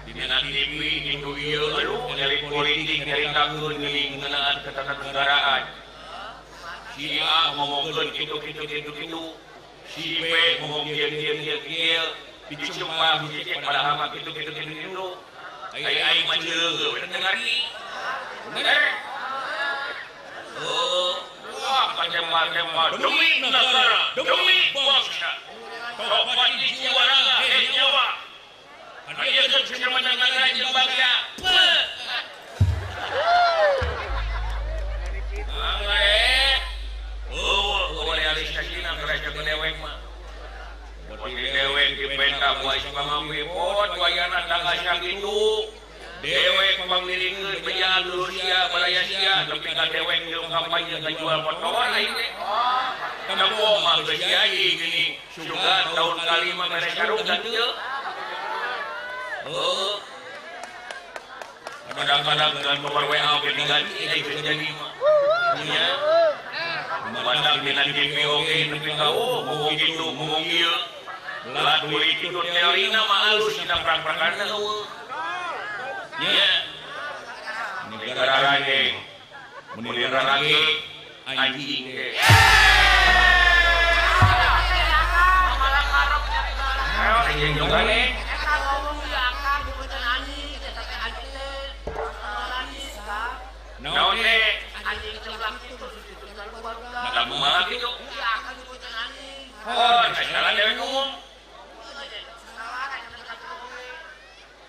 Dina TV itu ieu aduh elit politik nyaritakeun geuning ngeunaan ketatanegaraan. Si A ngomongkeun kitu kitu kitu kitu, si B ngomong kieu kieu kieu kieu, dicumpah dicek padahal mah kitu kitu kitu kitu. Ai aing mah ceuleuh we teu ngarti. Bener. Oh, wah kacema-kema demi negara, demi bangsa. Topat jiwa raga heh nyawa. Ayeuna keselamatan negara jeung bangsa. Oh, realisasina ngarasa dewek mah. Di dewek dipenta ku ais pangawi pot wayana tangasa kitu. Dewek pangliringeun bejaan Rusia balaya sia nepi ka dewek jeung kampanye ngajual motor aing teh. Tempo mah geus jadi geuning. Sugan tahun kalima mere sarung da teu. Oh. Kadang-kadang dengan nomor WA oge diganti geus jadi mah. Nya. Matak dina TV oge nepi ka ngomong kitu ngomong ieu. Lah kulit kitu teorina mah alus dina prak-prakanna eueuh. Nya. Negara rageng. Mun rage anjing teh. Anjing dongeng. Naon teh? Nah, kumaha kitu? Oh, salah dewek ngomong.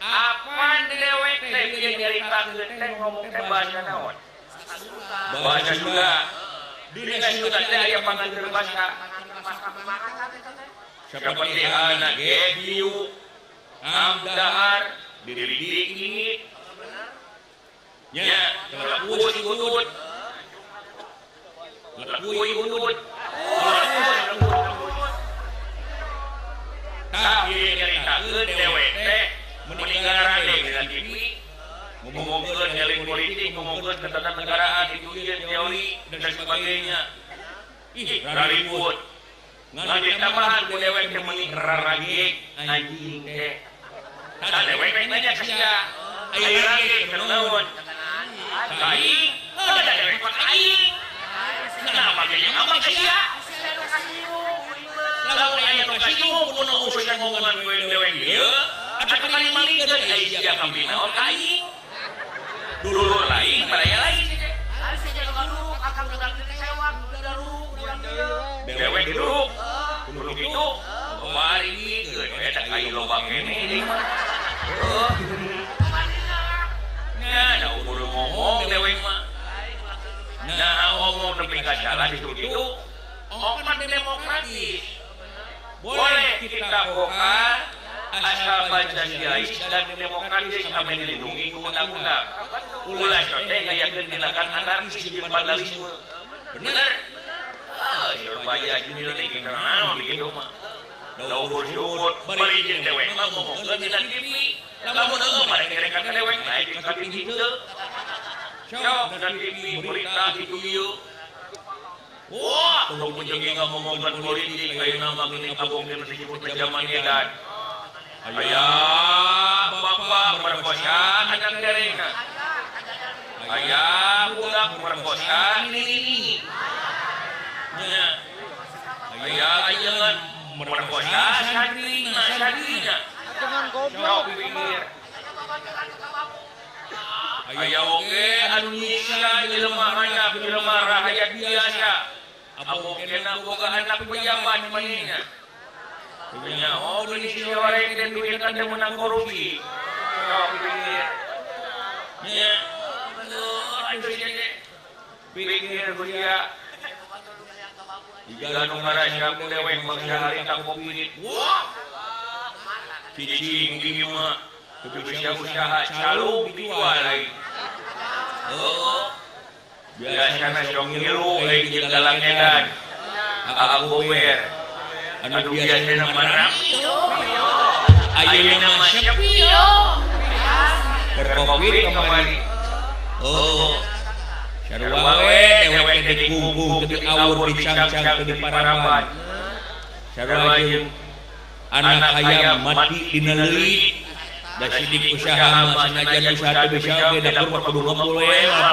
Apan dewek teh ieu nyaritakeun teh ngomong teh bahasa naon? Bahasa Sunda. Dina Sunda teh aya panganteur basa. Seperti anak gebiu, amdahar, diridik, nya, lekui udut, lekui udut, tah ieu nyaritakeun dewek teh meninggal rade dengan TV, ngomongkeun elit politik, ngomongkeun ketatanegaraan, itu ieu teori dan sebagainya. Ih, raribut. Ngan ditambahan ku dewek teh meuni rarage anjing teh. Tah dewek teh nanya ka sia, aya rage keur naon? Ka aing, heuh da dewek mah ka aing. Nah, make jeung abang ka sia. Lamun aya nu kasinggung kuno urusan ngomongan ku dewek ieu, atuh kali malikeun ai sia kampi naon ka aing. Dulur lain, baraya lain. Dewek dulu, dulu gitu, bari geus eta kayu loba keneh deui mah. Nah, da ukur ngomong dewek mah. Nah, ngomong nepi ka salah ditu kitu, opat demokratis. Boleh kita vokal asal Pancasilais dan demokratis ame dilindungi ku undang-undang. Ulah teh ngayakeun tindakan anarkis jeung vandalisme. Bener? Supaya junior teh naon kitu mah. Da ukur syukur bari jeung dewek mah ngomongkeun dina TV. Lamun heueuh mah rek ka dewek naik ka TV teu. Sok dina TV berita kitu ieu. Wah, tong jeung ngomongkeun politik ayeuna mah geuning abong teh disebut zaman edan. Aya bapak merkosa anak derena. Aya budak merkosa nini. Nya. Aya ayeuna merkosa santrina santrina. Jangan goblok. Aya oge anu nyiksa jelema handap jelema rahayat biasa. Abong kena boga anak pejabat manehna. Punya oh di sini orang dan duit kan menang korupsi. Pikir. Nya. Aduh pikir kuria. Jika nu ngarasa ku dewek bangsa harita kopi. Wah. Cicing di mah teu bisa usaha calung dijual lagi. Oh. Biasana sok ngilu lain jeung dalang edan. Aa gober. Anu biasana marap. Ayeuna mah sepi. Keur covid kamari. Oh. Sarua we dewek teh dikungkung teu diawur dicangcang teu diparaban. Sarua jeung anak hayam mati dina leuit. Da sidik usaha mah sanajan usaha teu bisa oge dapur mah kudu ngebul we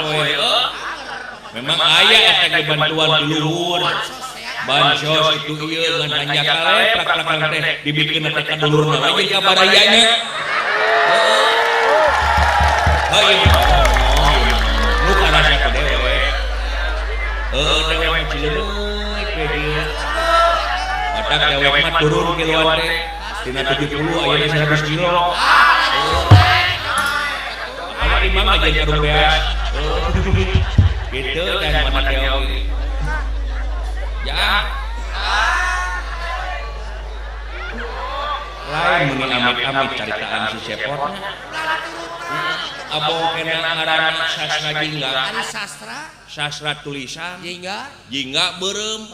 poe. Memang aya eta ge bantuan di luhur. Bansos itu ieu ngan hanjakal we prak-prakan teh dibikeun teh ka dulurna we jeung ka barayana. Heuh nu karasa ku dewek. Heuh dewek cileuy we dieu. Matak dewek mah turun kiloan teh. Dina 70 ayeuna 100 kilo. Apa imam aja karung beas. Gitu dan mana oge. Ya. Lain meni amit-amit caritaan si Sepot. Abong kena ngaranna sastra jingga. Sastra? Sastra tulisan. Jingga? Jingga beureum.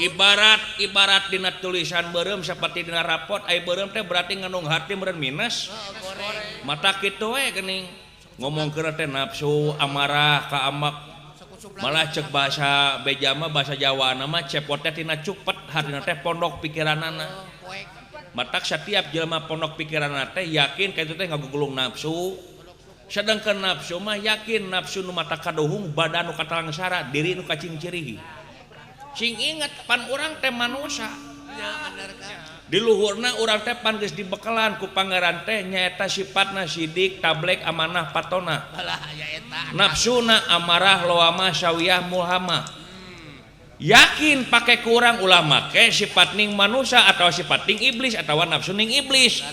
Ibarat ibarat dina tulisan beureum seperti dina rapot ai beureum teh berarti ngandung hati meureun minus. Mata kitu we geuning. Ngomongkeun teh nafsu, amarah, kaamak. Malah cek bahasa bejama bahasa Jawa nama cepot teh tina cupet hartina teh pondok pikiranana. Matak setiap jelema pondok pikiranana teh yakin ka itu teh ngagugulung nafsu. Sedangkan nafsu mah yakin nafsu nu mata kadohung badan nu katalangsara diri nu kacingcirihi. Sing inget pan urang teh manusia. Di luhurna urang teh pan geus dibekalan ku pangeran teh nyaeta sifatna sidik, tablek, amanah, patona. Nafsuna amarah, lawamah, sawiyah, mulhamah. Yakin pake ku urang ulah make sifat ning manusia atau sifat ning iblis atau nafsu ning iblis.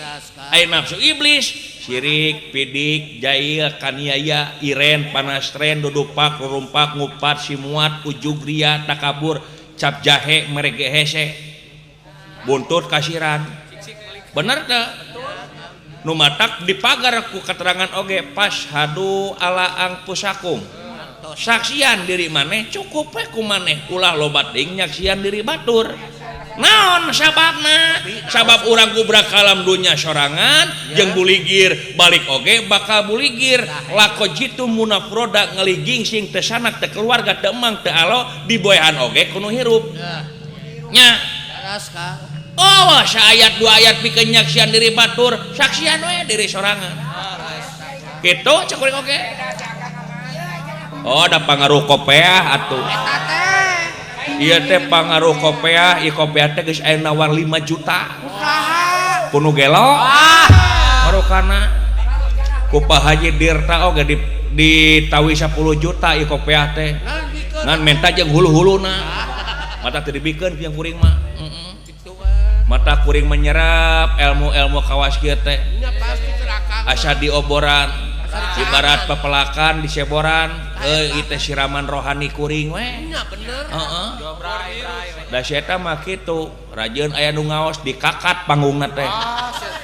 Aya nafsu iblis sirik, pidik, jail, kaniaya, iren, panastren, dudupak, rurumpak, ngupat, simuat, ujug, ria, takabur, cap jahe, merege hese, buntut kasiran. Bener teh? Nu matak dipagar ku keterangan oge pashadu ala angpusakum. Saksian diri maneh cukup we ku maneh ulah loba teuing nyaksian diri batur. Naon sababna? Sabab urang gubrak kalam dunya sorangan jeung buligir balik oge bakal buligir lako jitu munafroda ngelih gingsing teu sanak teu keluarga teu emang teu alo diboehan oge kuno hirup. Nya. Oh, saayat dua ayat pikeun nyaksian diri batur, saksian we diri sorangan. Kitu cek kuring oge. Oh, ada pangaruh kopeah atuh. Ieu teh pangaruh kopeah, ieu kopeah teh geus aya nawar 5 juta. Kuno gelo. Marukana. Ku Pak Haji Dirta oge ditawi 10 juta ieu kopeah teh. Ngan menta jeung hulu-huluna. Mata teu dibikeun piang kuring mah. Mata kuring menyerap ilmu-ilmu kawas kieu teh. Asa dioboran, ibarat pepelakan diseboran, euy teh siraman rohani kuring we. Heeh. Da si eta mah kitu, rajeun aya nu ngaos dikakat panggungna teh.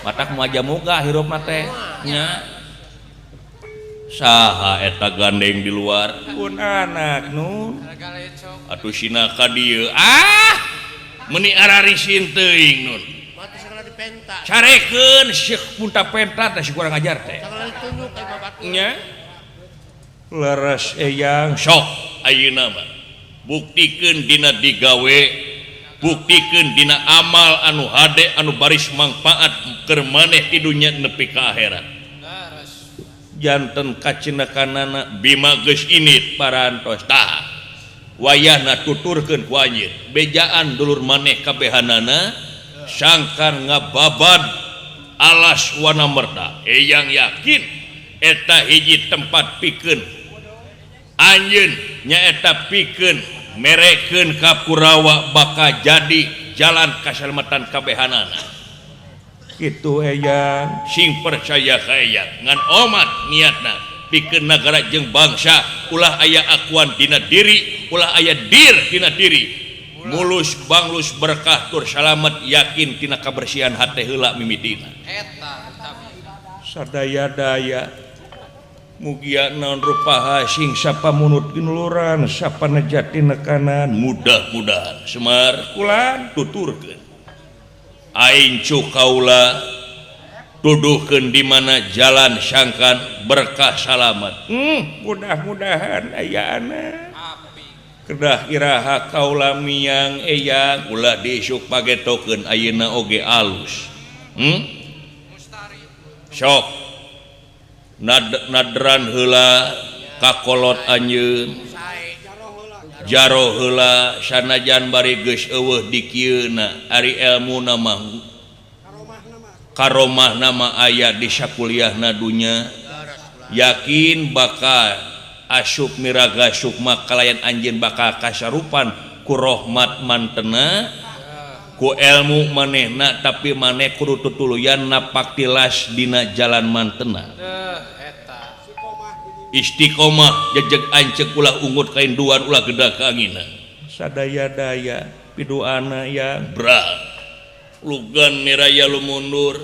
Matak moal muga hirupna teh. Nya. Saha eta gandeng di luar? Pun anak nun. Atuh sina ka dieu. Ah! Meni ararisin teuing nun. Carekeun Syekh punta penta teh si kurang ajar teh. Nya. Leres eyang sok ayeuna mah. Buktikeun dina digawe, buktikeun dina amal anu hade anu baris mangpaat keur maneh ti dunya nepi ka akhirat. Janten kacinekanana Bima geus init parantos tah. Wayahna tuturkeun ku anjeun bejaan dulur maneh kabehanana sangkan ngababad alas wana merta eyang yakin eta hiji tempat pikeun anjeun nyaeta pikeun merekeun ka Kurawa bakal jadi jalan kasalamatan kabehanana kitu eyang sing percaya ka eyang ngan omat niatna pikeun nagara jeung bangsa ulah aya akuan dina diri ulah aya dir dina diri mulus banglus berkah tur salamet yakin tina kabersihan hate heula mimitina eta sadaya-daya mugia naon rupaha sing sapamunut ginuluran sapanejati nekanan mudah-mudahan Semar kulan tuturkeun aing cuk kaula tuduhkeun di mana jalan sangkan berkah salamet. Mudah-mudahan aya anak. Kedah iraha kaula miang eyang ulah diisuk pagetokeun ayeuna oge alus. Sok nadran heula kakolot anjeun. Jaro heula sanajan bari geus eueuh dikieuna ari elmuna mah karomah nama aya di sakuliahna dunya yakin bakal asup miraga sukma kalayan anjeun bakal kasarupan ku rahmat mantena ku ilmu manehna tapi maneh kudu tutuluyan napak tilas dina jalan mantena istiqomah jejeg ancek ulah ungut kainduan ulah gedak kaanginan sadaya-daya piduana ya bra lugan niraya lu mundur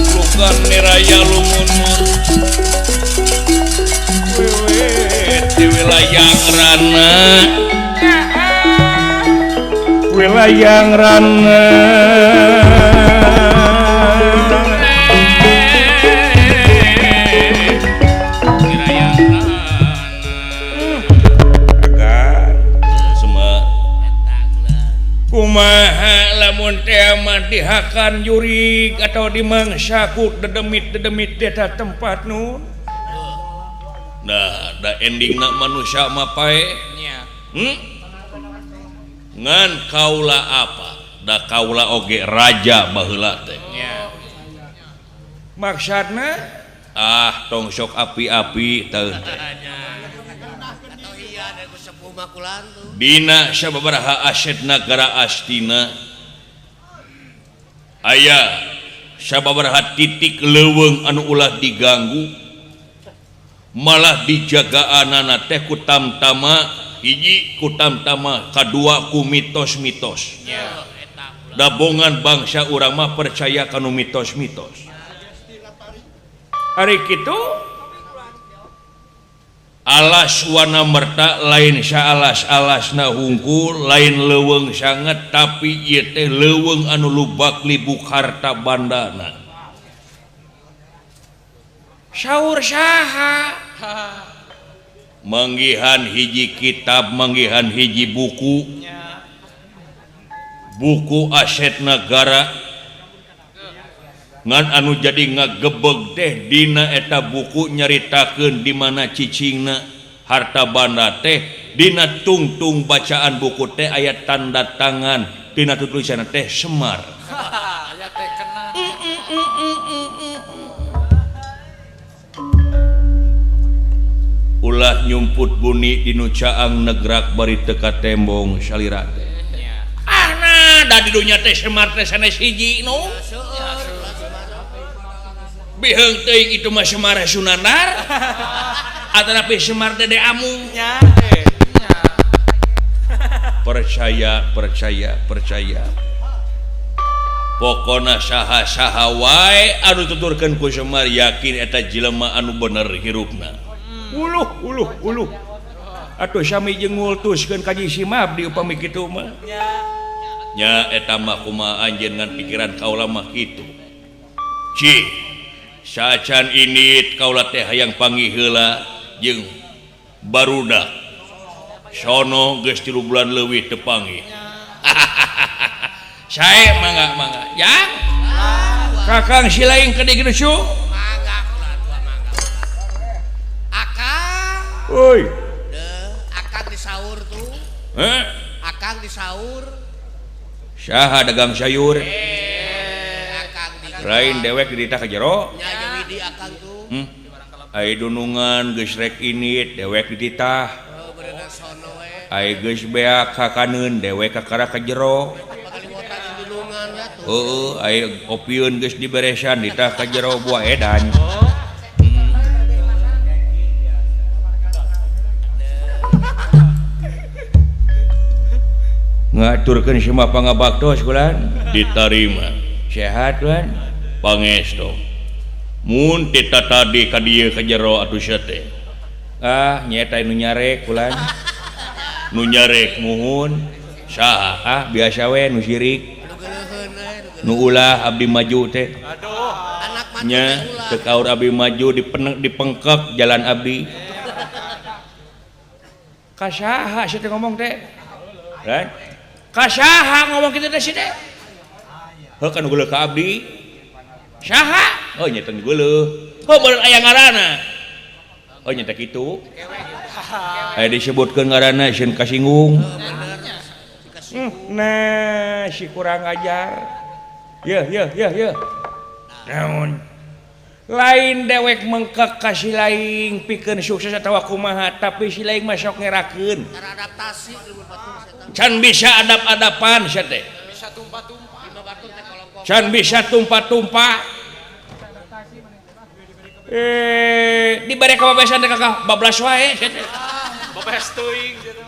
lugan niraya lu mundur wewe di wilayah rana wilayah rana lamun teh mah dihakan jurig atau dimangsa ku dedemit-dedemit eta tempat nun. Nah, da endingna manusia mah pae. Ngan kaula apa? Da kaula oge raja baheula teh. Maksudna ah tong sok api-api teh. Dina sababaraha aset nagara Astina aya sababaraha titik leuweung anu ulah diganggu malah dijagaanana teh ku tamtama hiji ku tamtama kadua ku mitos-mitos. Dabongan bangsa urang mah percaya kanu mitos-mitos. Ari kitu alas wana merta lain saalas-alasna hungkul lain leuweung sanget tapi ieu teh leuweung anu lubak libuk harta bandana. Saur saha? Manggihan hiji kitab, manggihan hiji buku. Buku aset nagara ngan anu jadi ngagebeg teh dina eta buku nyaritakeun di mana cicingna harta banda teh dina tungtung bacaan buku teh aya tanda tangan dina tulisanna teh Semar. Aya teh kena. Ulah nyumput buni dinu caang negrak bari teu katembong salira teh. Ah nah da di dunya teh Semar teh sanes hiji nu. Biheung teuing itu mah Semar Sunandar atanapi Semar Dede Amung. Percaya percaya percaya. Pokona saha-saha wae anu tuturkeun ku Semar yakin eta jelema anu bener hirupna. Uluh uluh uluh. Atuh sami jeung ngultuskeun ka Ji Simab di upami kitu mah. Nya eta mah kumaha anjeun ngan pikiran kaula mah kitu. Ci sacan ini kaula teh hayang panggih heula jeung barudak sono geus 3 bulan leuwih teu panggih. Sae mangga mangga jang kakang si lain ke dieu geus mangga kula dua mangga akang euy deuh akang disaur tuh heh akang disaur saha dagang sayur lain dewek dirita ka jero nya Widi akang tuh. Ai dunungan geus rek init dewek dititah. Ai geus beak kakaneun dewek kakara ka jero. Heueuh ai opieun geus diberesan ditah ka jero buah edan. Ngaturkeun semua pangabaktos kulan ditarima. Sehat kulan pangestu. Mun tita tadi ka dieu ka jero atuh sia teh. Ah nyaeta nu nyarek kulan. Nu nyarek muhun saha ah biasa we nu sirik. Nu ulah abdi maju teh. Nya teu kaur abdi maju dipengkek jalan abdi. Ka saha sia teh ngomong teh? Kan? Ka saha ngomong kitu teh sia teh? Heuh kan geuleuh ka abdi. Saha? Oh nya teh geuleuh. Heuh bener aya ngaranna. Oh nya teh kitu. Aya disebutkeun ngaranna sieun kasinggung. Nah, si kurang ajar. Yeuh yeuh yeuh yeuh. Naon? Lain dewek mengkek ka si laing pikeun sukses atawa kumaha, tapi si laing mah sok ngerakeun. Adaptasi can bisa adap-adapan sia teh. Bisa tumpah-tumpah. Can bisa tumpah-tumpah. Dibere kabebasan teh kakak bablas wae sia teh. Bablas teuing sia teh.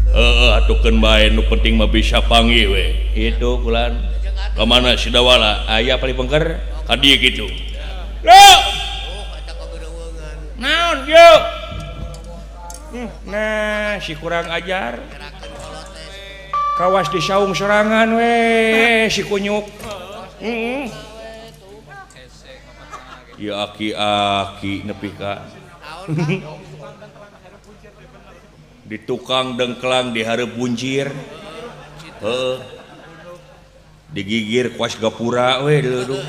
Heeh atukeun bae nu penting mah bisa panggih we. Itu kulan. Ka mana si Dawala? Aya paling pengker ka dieu kitu. Lo. Naon yeuh? Nah, si kurang ajar. Kawas di saung sorangan we si kunyuk. Ya aki-aki nepi ka. Di tukang dengklang di hareup buncir. Heeh. Digigir kuas gapura we dileudung.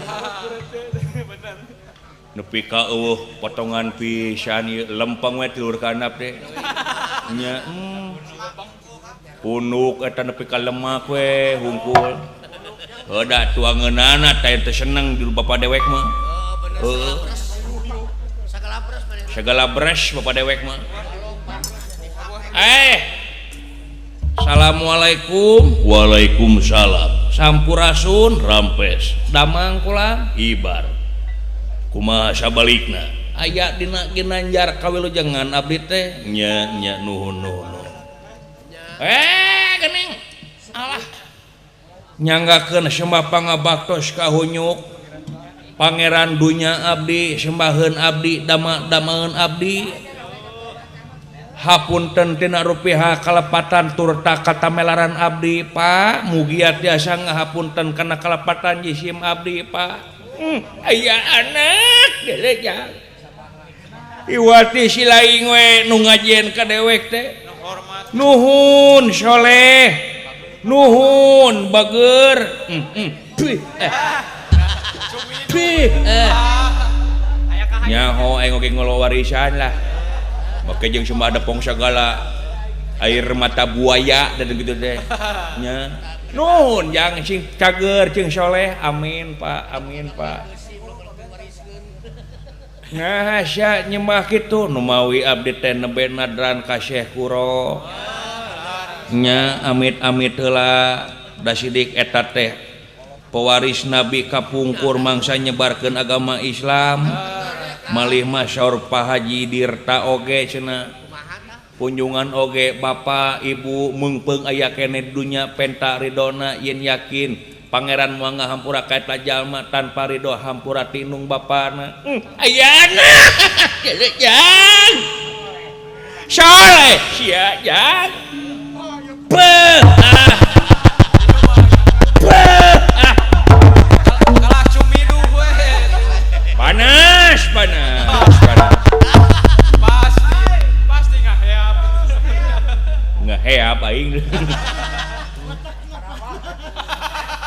Nepi ka eueuh potongan pisan ieu lempeng we tiur ka handap teh. Nya punuk eta nepi ka lemak we hungkul. Heuh da tuangeunana teh teu seneng di bapa dewek mah. Heeh. Sagala beres bapa dewek mah. Assalamualaikum. Waalaikumsalam. Sampurasun rampes. Damang kula ibar. Kumaha sabalikna? Aya dina ginanjar kawilujengan abdi teh. Nya nya nuhun nuhun. Geuning. Alah. Nyanggakeun sembah pangabaktos ka hunyuk. Pangeran dunya abdi, sembaheun abdi, dama-damaeun abdi. Hapunten tina rupiah kalepatan turta katamelaran abdi Pak. Mugia tiasa ngahapunten kana kalepatan jisim abdi Pak. Aya anak gelejang. Iwati silaing we nu ngajieun ka dewek teh. Nuhun soleh. Nuhun bager. Nyaho aing oge ngolo warisan lah. Make jeung sembah depong sagala air mata buaya dan gitu teh. Nya. Nuhun jang sing cager cing soleh. Amin Pak, amin Pak. Nah sia nyembah kitu nu mawi abdi teh nembe nadran ka Syekh Kuro. Nya amit-amit heula da sidik eta teh pewaris Nabi kapungkur mangsa nyebarkeun agama Islam. Malih mah saur Pak Haji Dirta oge cenah. Kunjungan oge bapak ibu meungpeung aya keneh di dunya penta ridona yen yakin pangeran moal ngahampura ka eta jalma tanpa ridho hampura tinung bapana. Ayana jang soleh sia jang. Beuh ah. Beuh ah. Kalah cumiduh we. Panas panas panas. Pasti ngaheap. Ngaheap aing.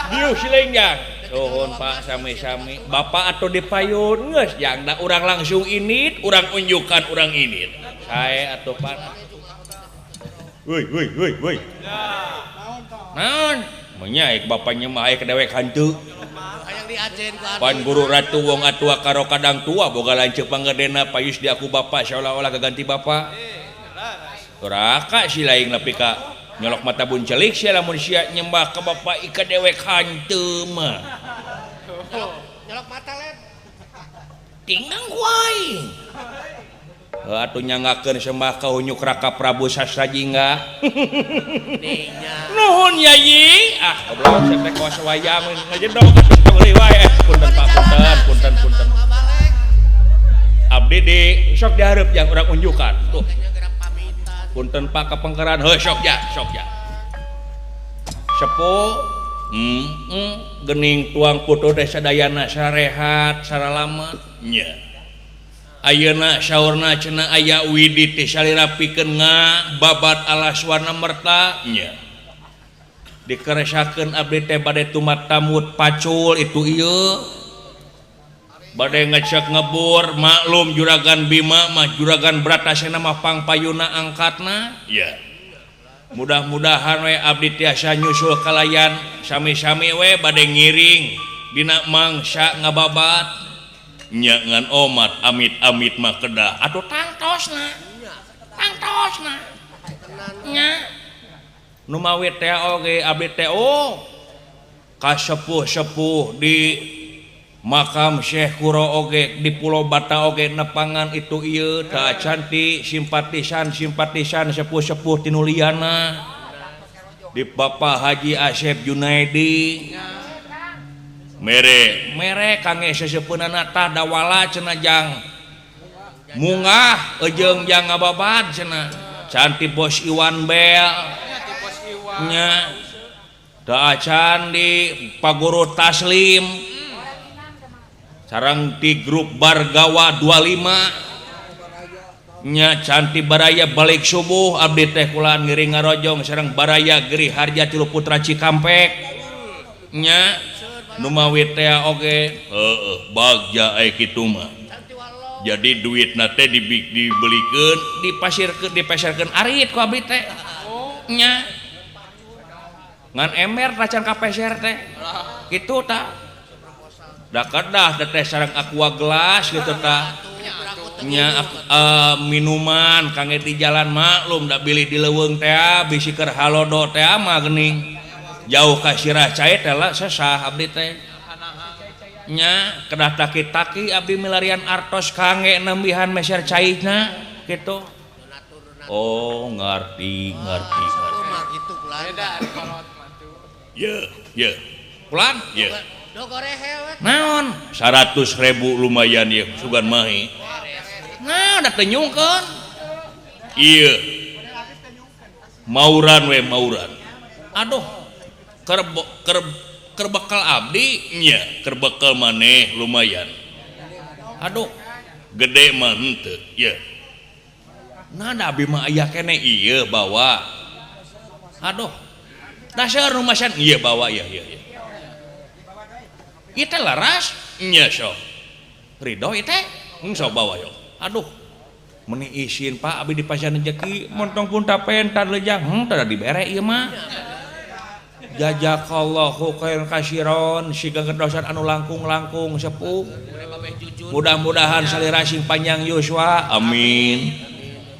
Dieu sileung jang. Nuhun Pak sami-sami. Bapak atuh dipayun geus jang da urang langsung init, urang unjukan urang init. Sae atuh Pak. Woi woi woi woi. Naon? Menyaik bapaknya mah aya ka dewek hantu. Hayang diajen ku Pan guru ratu wong atua karo kadang tua boga lanceuk panggedena payus di aku bapak seolah-olah kaganti bapak. Raka si lain nepi ka nyolok mata buncelik sia lamun sia nyembah ka bapak ika dewek hantu mah. Nyolok mata led. Tinggang ku aing. Heuh atuh nyanggakeun sembah ka hunyuk Raka Prabu Sastrajingga. Nuhun Yayi. Ah goblok sia teh kawas wayang ngajedog atuh meuli wae. Punten Pak, punten, punten, punten. Abdi di sok dihareup jang urang unjukan. Tuh. Punten Pak kapengkeran heuh sok ja, sok ja. Sepuh gening tuang putu teh sadayana sarehat saralamet nya. Ayeuna saurna cenah aya widi teh salira pikeun ngababat alas warna merta nya. Dikeresakeun abdi teh bade tumat tamut pacul itu ieu. Bade ngecek ngebur maklum juragan Bima mah juragan Bratasena mah pangpayuna angkatna ya. Mudah-mudahan we abdi tiasa nyusul kalayan sami-sami we bade ngiring dina mangsa ngababat nya ngan omat amit-amit mah kedah atuh tangtosna tangtosna nya nu mawi teh oge abdi teh oh kasepuh-sepuh di makam Syekh Kuro oge di Pulau Bata oge nepangan itu ieu tah cantik simpatisan simpatisan sepuh-sepuh tinuliana di Bapak Haji Asep Junaidi mere mere kangge sesepuhnana tah dawala cenah jang mungah ejeung jang ngababad cenah cantik bos Iwan Bel nya tah acan di Paguru Taslim sareng ti grup Bargawa 25 Nya cantik baraya balik subuh abdi teh kulaan ngiring ngarojong sareng baraya Giri Harja Tilu Putra Cikampek. Nya numawi teh oge heeh bagja aya kitu mah. Jadi duitna teh dibelikeun dipasirkeun dipeserkeun arit ku abdi teh. Nya ngan emer tacan kapeser teh. Kitu tah. Da kedah teh sareng aqua gelas gitu tah. Nya minuman kangge di jalan maklum da bilih di leuweung teh bisi keur halodo teh mah geuning. Jauh ka sirah cai teh lah sesah abdi teh. Nya kedah taki-taki abdi milarian artos kangge nembihan meser caina kitu. Oh ngarti ngarti. Ye ye. Kulan ye. Naon 100.000 lumayan ye sugan mahi. Nah, da teu nyungkeun. Ieu. Mauran we mauran. Aduh. Keur bekal abdi nya, keur bekal maneh lumayan. Aduh, gede mah henteu ye. Nah, da abdi mah aya keneh ieu bawa. Aduh. Dasar nu masan ieu bawa ieu ieu ieu. Ieu teh laras nya sok. Ridho ieu teh sok bawa yo. Aduh, meni isin Pak abdi dipasihan rejeki montong pun tapentar lejang teu dibere ieu mah. Jazakallahu khairan kasiron siga kedosan anu langkung-langkung sepuh. Mudah-mudahan salira sing panjang yuswa amin.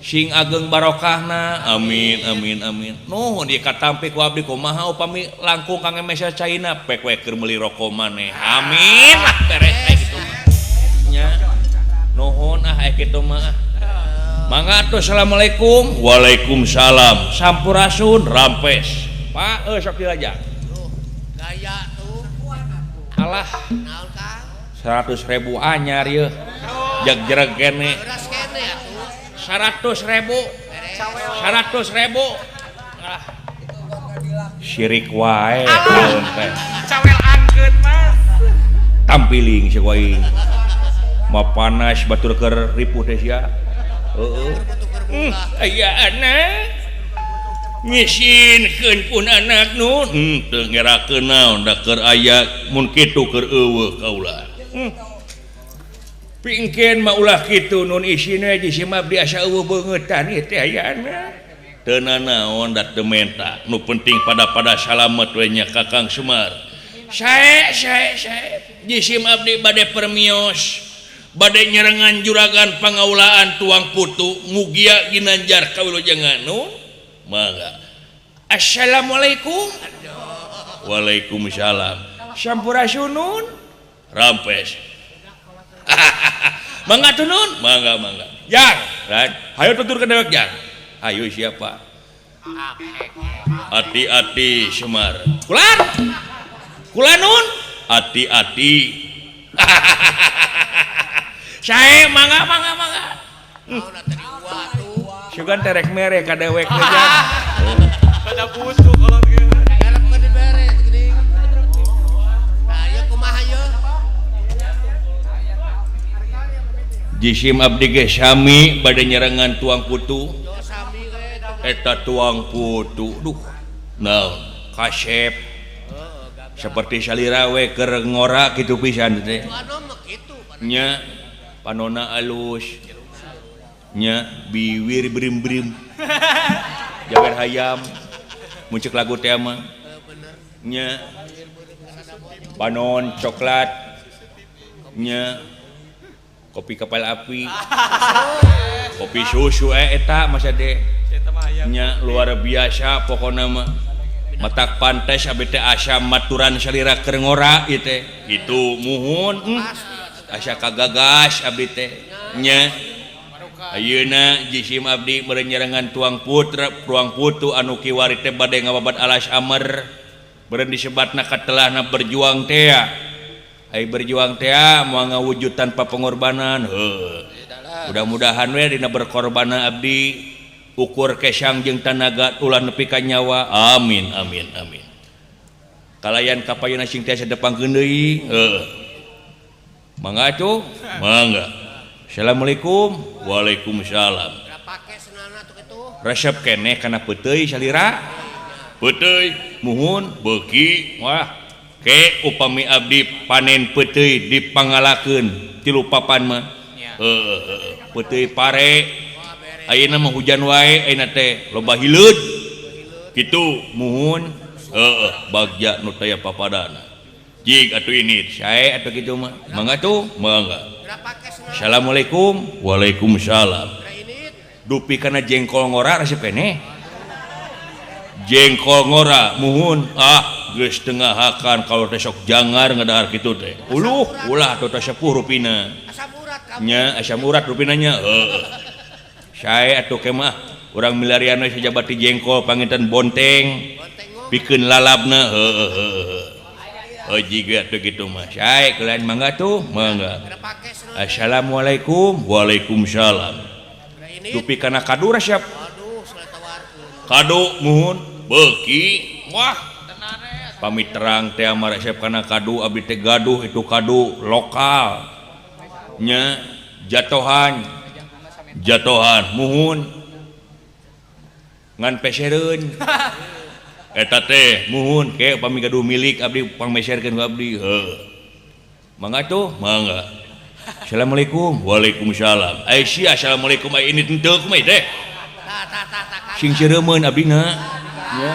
Sing ageng barokahna amin amin amin. Nuhun ieu katampi ku abdi kumaha upami langkung kangge meser caina pek we keur meuli roko maneh. Amin lah beres teh kitu mah. Nya. Nuhun ah kitu mah. Mangga atuh assalamualaikum. Waalaikumsalam. Sampurasun rampes. Pak sok dilajang. Tuh, gaya tuh. Alah. Naon Kang? 100.000 anyar yeuh. Jeg-jereg kene. Beras kene atuh. 100.000. 100.000. Ah. Syirik wae taun teh. Cawel angkeut Mas. Tampiling si wae. Ma panas batur keur ripuh teh sia. Heeh. Aya anak. Ngisinkeun pun anak nun teu ngerakeun naon da keur aya mun kitu keur eueuh kaula. Pingkeun mah ulah kitu nun isine jisim abdi asa eueuh beungeutan ieu teh aya anak. Teu nanaon da teu menta nu penting pada-pada salamet we nya Kakang Semar. Sae sae sae jisim abdi bade permios bade nyerengan juragan pangaulaan tuang putu mugia ginanjar kawilujengan nun. Mangga. Assalamualaikum. Waalaikumsalam. Sampurasunun. Rampes. Mangga tunun. Mangga mangga. Jang, hayo tutur ka dewek jang. Hayo siapa? Ati-ati Semar. Kulan. Kulanun. Ati-ati. Sae mangga mangga mangga. Sugan terek mere ka dewek teh jang. Kada butuh kolot ge. Garap mah dibere geuning. Nah, ieu kumaha ieu? Jisim abdi ge sami bade nyerengan tuang putu. Eta tuang putu duh. Naon kasep. Seperti salira we keur ngora kitu pisan teh. Nya panona alus. Nya biwir brim-brim. Jawer hayam muncul lagu teh mah. Nya panon coklat. Nya kopi kapal api. Kopi susu eta masa teh. Nya luar biasa pokona mah. Matak pantes abdi teh asa maturan salira keur ngora ieu teh. Kitu muhun. Asa kagagas abdi teh. Nya ayeuna jisim abdi meureun nyerengan tuang putra tuang putu anu kiwari teh bade ngababat alas amer meureun disebatna katelahna berjuang teh ai berjuang teh moal ngawujud tanpa pengorbanan heuh mudah-mudahan we dina berkorbanna abdi ukur kesang jeung tanaga ulah nepi ka nyawa amin amin amin kalayan kapayuna sing tiasa depangkeun deui heuh mangga atuh mangga. Assalamualaikum. Waalaikumsalam. Resep keneh kana peuteuy salira. Peuteuy muhun beuki wah ke upami abdi panen peuteuy dipangalakeun tilu papan mah. Heeh peuteuy pare ayeuna mah hujan wae ayeuna teh loba hileud. Kitu muhun heeh bagja nu taya papadana. Jig atuh ini sae atuh kitu mah. Mangga tuh mangga. Assalamualaikum. Waalaikumsalam. Dupi kana jengkol ngora resep keneh. Jengkol ngora muhun ah geus teu ngahakan kalau teh sok jangar ngadahar kitu teh. Uluh ulah atuh teh sepuh rupina. Nya asam urat rupina nya. Heeh. Sae atuh ke mah urang milarian we sajabati jengkol panginten bonteng. Pikeun lalabna heeh heeh. Oh jiga tuh gitu mah. Sae kalian mangga tuh mangga. Assalamualaikum. Waalaikumsalam. Dupi kana kadu resep. Kadu muhun beuki wah. Pamit terang teh mah resep kana kadu abdi teh gaduh itu kadu lokal. Nya jatohan. Jatohan muhun. Ngan pesereun. Eta teh muhun ke upami gaduh milik abdi pangmeserkeun ku abdi heuh. Mangga tuh mangga. Assalamualaikum. Waalaikumsalam. Ai sia assalamualaikum ai ini henteu kumaha teh. Sing sireumeun abdina. Nya.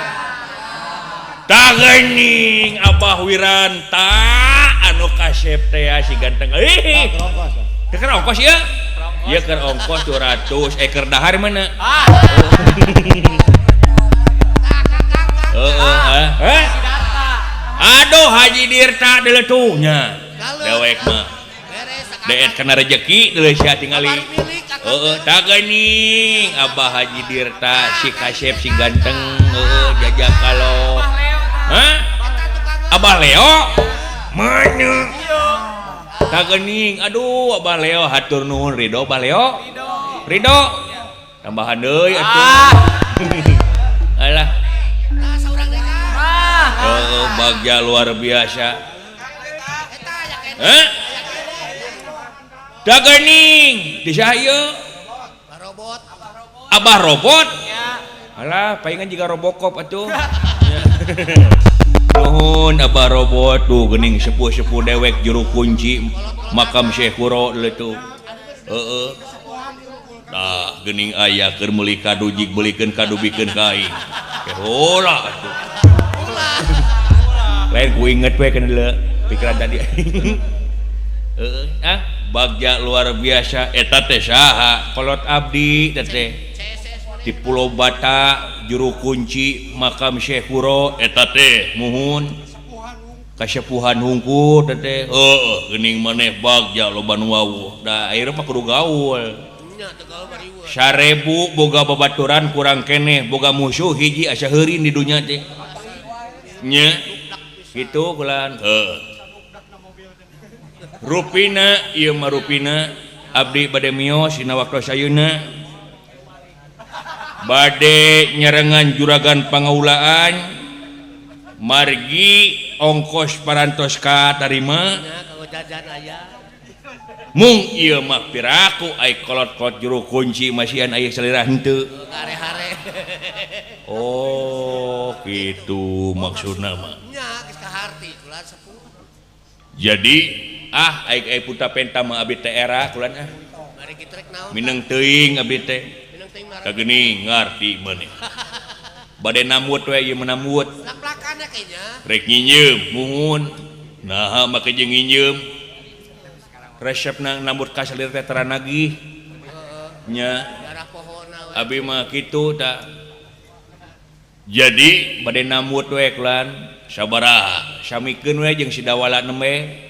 Tah geuning Abah Wiranta anu kasep teh si ganteng. Ih. Teu keur ongkos ieu? Ieu keur ongkos 200 keur dahar mana? Ah. Heeh. Aduh Haji Dirta deuleuh nya. Dewek mah. Deet kana rejeki deuleuh sia tingali. Heeh, tah geuning Abah Haji Dirta si kasep si ganteng heueuh jajak kalau. Hah? Abah Leo? Mana? Tah geuning aduh Abah Leo hatur nuhun ridho Abah Leo. Ridho. Tambahan deui atuh. Alah. Oh, bagja luar biasa. Hah? Da geuning di saha ieu? Abah robot. Alah, palingan jiga Robocop atuh. Nuhun Abah robot tuh geuning sepuh-sepuh dewek juru kunci makam Syekh Kuro deuleu tuh. Heeh. Tah geuning aya keur meuli kadu jig beulikeun kadu bikeun ka aing. Heula atuh. Lain ku inget we kana deuleu pikiran tadi. Heeh, ah bagja luar biasa eta teh saha? Kolot abdi teh teh. Di Pulau Bata juru kunci makam Syekh Kuro eta teh muhun. Kasepuhan hungkul teh teh. Heeh, geuning maneh bagja loba nu wawuh. Da ayeuna mah kudu gaul. 1000 boga babaturan kurang keneh boga musuh hiji asa heurin di dunya teh. Nya kitu kulan heuh. Rupina ieu mah rupina abdi bade mios dina waktu ayeuna bade nyarengan juragan pangaulaan margi ongkos parantos katarima mung ieu mah piraku ai kolot-kolot juru kunci masihan aya salira henteu. Oh gitu maksudna mah. Jadi ah ai ai puta penta mah abdi teh era kulan ah. Mineng teuing abdi teh. Kageuning ngarti maneh. Bade namut we ieu mah namut. Rek nginjeum muhun. Naha make jeung nginjeum. Resepna nambut ka salir teh tara nagih. Nya. Abi mah kitu tah. Jadi bade namut we kulan sabaraha samikeun we jeung si Dawala nembe.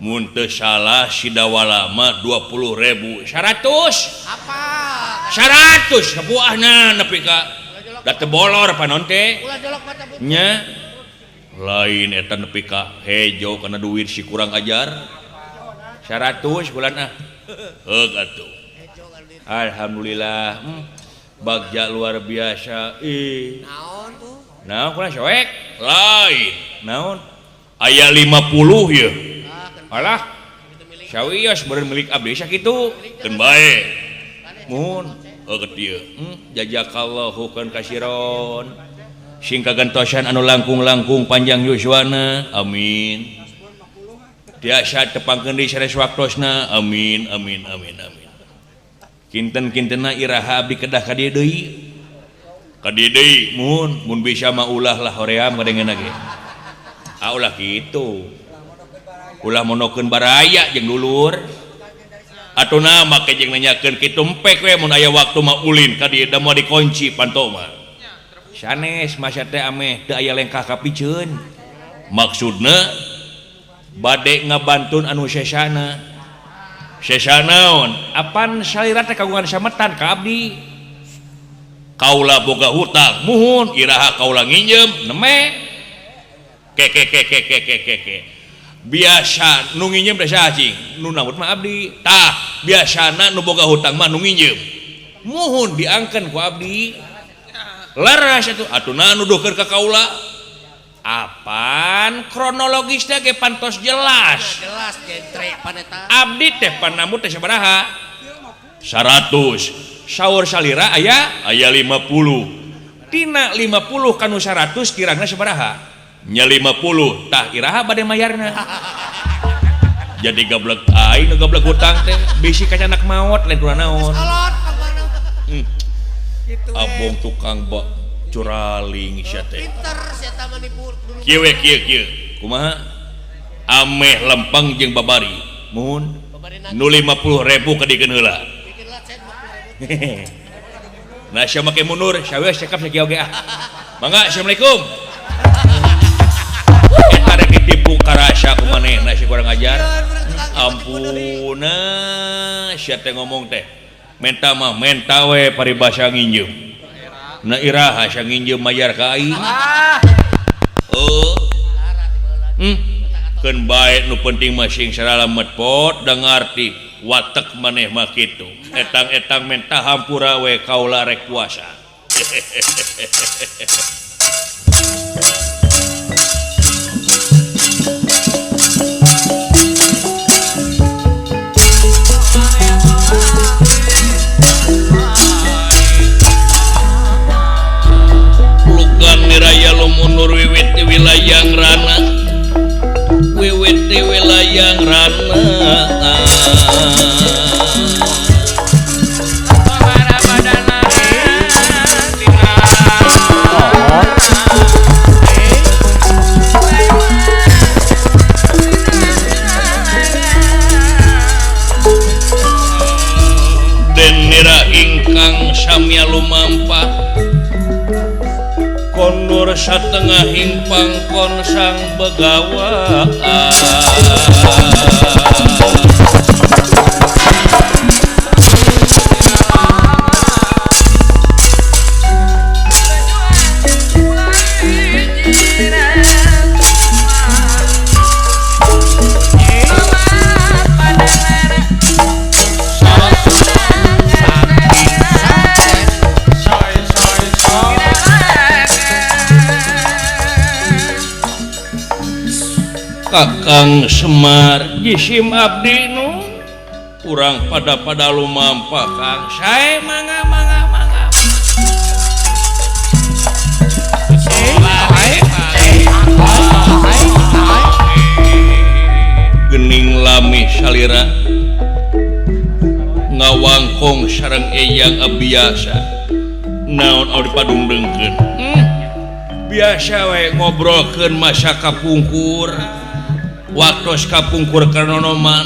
Mun teu salah si Dawala mah 20.000. 100. Apa? 100 sabuahna nepi ka da teu bolor panon teh. Nya. Lain eta nepi ka hejo kana duit si kurang ajar. 100 bulan ah. Heug atuh. Alhamdulillah. Bagja luar biasa. Ih. Naon tuh? Naon kurang soek? Lain. Naon? Aya 50 ieu. Alah. Sawios beureun milik abdi sakitu keun bae. Muhun heuh dieu. Jazakallahu kan kasiron. Sing kagentosan anu langkung-langkung panjang yuswana. Amin. Tiasa tepangkeun deui sanes waktosna. Amin amin amin amin. Kinten-kintenna iraha abdi kedah ka dieu deui. Ka dieu deui muhun mun bisa mah ulah lah hoream kadengeuna ge. Ah ulah kitu. Ulah monokeun baraya jeung dulur. Atuna make jeung nanyakeun kitu empek we mun aya waktu mah ulin ka dieu da moal dikunci panto mah. Sanes masa teh ameh teu aya lengkah ka piceun. Maksudna bade ngabantun anu sesana. Sesana naon? Apan salira teh kagungan sametan ka abdi. Kaula boga hutang muhun iraha kaula nginjem neme. Ke ke ke ke ke ke ke. Biasa nu nginjem teh saha cing? Nu nambut mah abdi. Tah, biasana nu boga hutang mah nu nginjem. Muhun diangkeun ku abdi. Leres atuh atuna nuduhkeun ka kaula. Apan kronologisna ge pantos jelas. Jelas jentre paneta. Abdi teh panambut teh sabaraha? 100. Saur salira aya aya 50. Tina 50 kanu 100 kirangna sabaraha? Nya 50. Tah iraha bade mayarna. Jadi gablek aing nu gablek hutang teh bisi kacanak maot lain kuna naon. Abong tukang bak curaling sia teh. Pinter sia tah manipu dulu. Kieu we kieu kieu. Kumaha? Ameh lempeng jeung babari. Muhun nu 50.000 kadikeun heula. Nah sia make mundur, saweus cekap sakieu oge ah. Mangga assalamualaikum. Eta rek ditipu karasa ku manehna sia kurang ajar. Ampuna sia teh ngomong teh. Menta mah menta we paribasa nginjem. Na iraha sia nginjem mayar ka aing. Oh. Keun bae nu penting mah sing saralamet pot da ngarti watek maneh mah kitu. Etang-etang menta hampura we kaula rek puasa. Niraya lumunur wiwit wilayang rana wiwit wilayang rana Den nira ingkang samya lumampah kondur satengah hingpang konsang begawa. Kakang Semar jisim abdi nu urang pada lumampah Kang sae mangga mangga mangga gening lami salira ngawangkong sareng eyang abiasa naon anu dipadungdengkeun biasa we ngobrolkeun masa kapungkur waktos kapungkur karnonoman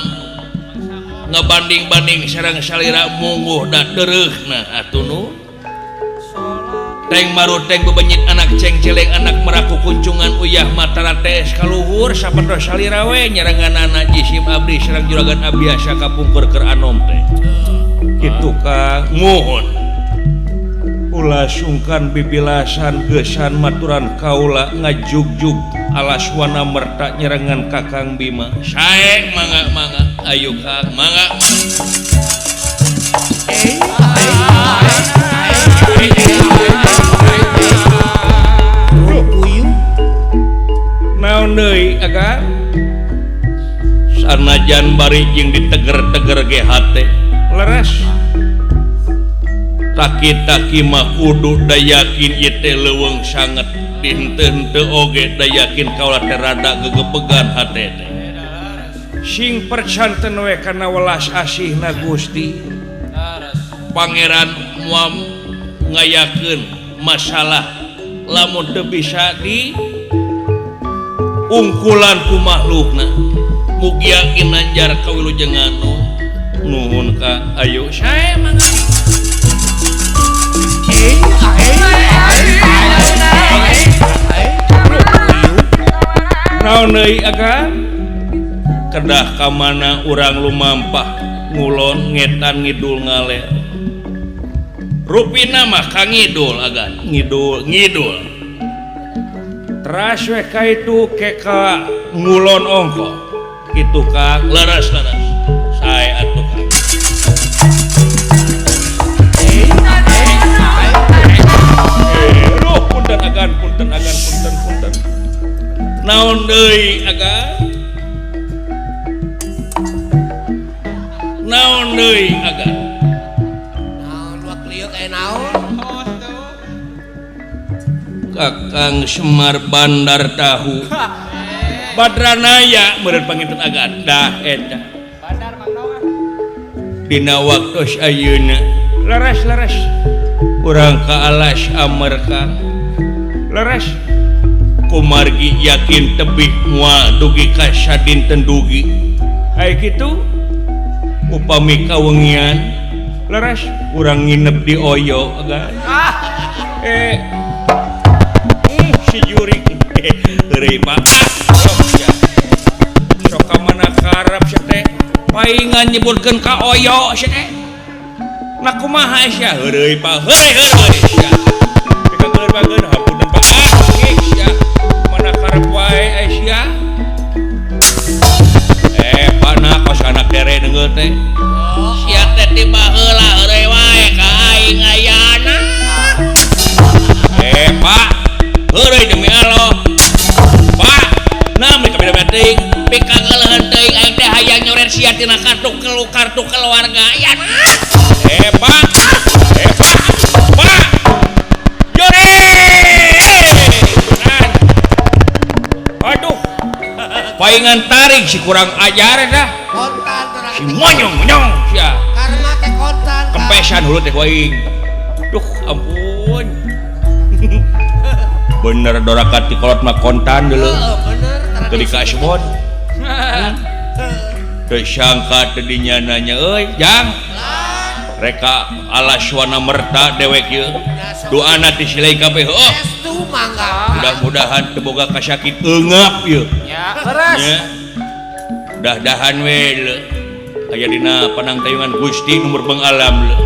ngebanding-banding sareng salira mungguh da tereuhna atuh nu teng maruteng bebenyit anak cengceleng anak meraku kuncungan uyah matara tes kaluhur sapertos salira we nyarenganana jisim abdi sareng juragan abiasa kapungkur keur anom teh kitu Kang muhun ulah sungkan bibilasan geusan maturan kaula ngajugjug alas wana merta nyerengan Kakang Bima sae mangga mangga ayo Kang mangga naon deui Akang Sanajan bari jeung diteger-teger ge hate leres. Taki-taki mah kudu da yakin ieu teh leuweung sanget dihenteu-henteu oge da yakin kaula teh rada gegebegan hate teh. Sing percanten we kana welas asihna Gusti. Pangeran moal ngayakeun masalah lamun teu bisa di ungkulan ku makhlukna. Mugi yakin nanjar kawilujengan nuhun ka ayo sae mangga. Naon deui akang? Kedah ka mana urang lumampah ngulon ngetan ngidul ngaler. Rupina mah ka ngidul agan, ngidul ngidul. Teras we ka itu ke ka ngulon ongko. Kitu Kang, leres-leres. Sae atuh Kang. Aduh, punten agan, punten agan, punten punten. Naon deui agan? Naon deui agan? Naon wak liuk aya naon? Kakang Semar Bandar Tahu. Badranaya meureun panginten agan dah eta. Bandar Mang Dina waktos ayeuna leres-leres urang ka alas Amerka. Leres kumargi yakin tebih moal dugi ka sadinten dugi. Ai kitu upami kawengian leres urang nginep di Oyo agan. Si jurik heureuy Pak. Sok ka mana karep sia teh paingan nyebutkeun ka Oyo sia teh. Nah kumaha sia heureuy Pak, heureuy heureuy sia. Pikakeun hapunten Pak. Ah sia. Mana karep wae ai sia. Pana kos anak dere deungeul teh. Sia teh ti baheula heureuy wae ka aing ayana. Pak, heureuy demi Allah. Pak, nah mereka beda teuing, pikakeuleuheun teuing aing teh hayang nyoret sia tina kartu kartu keluarga ayana. Pak, Pak, Pak. Joret. Aduh. Paingan tarik si kurang ajar dah. Kontan si monyong-monyong sia. Karma teh kontan. Kempesan hulu teh aing. Duh, ampun. Bener doraka ti kolot mah kontan dulu. Bener. Teu dikasbon. Teu sangka teh dinya nanya euy, Jang. Reka alas wana merta dewek ieu. Doana ti silai kabeh heuh. Mudah-mudahan teu boga kasakit eungap ieu. Nya, leres. Dah-dahan we leu. Aya dina panangtayungan Gusti nu murbeng alam leu.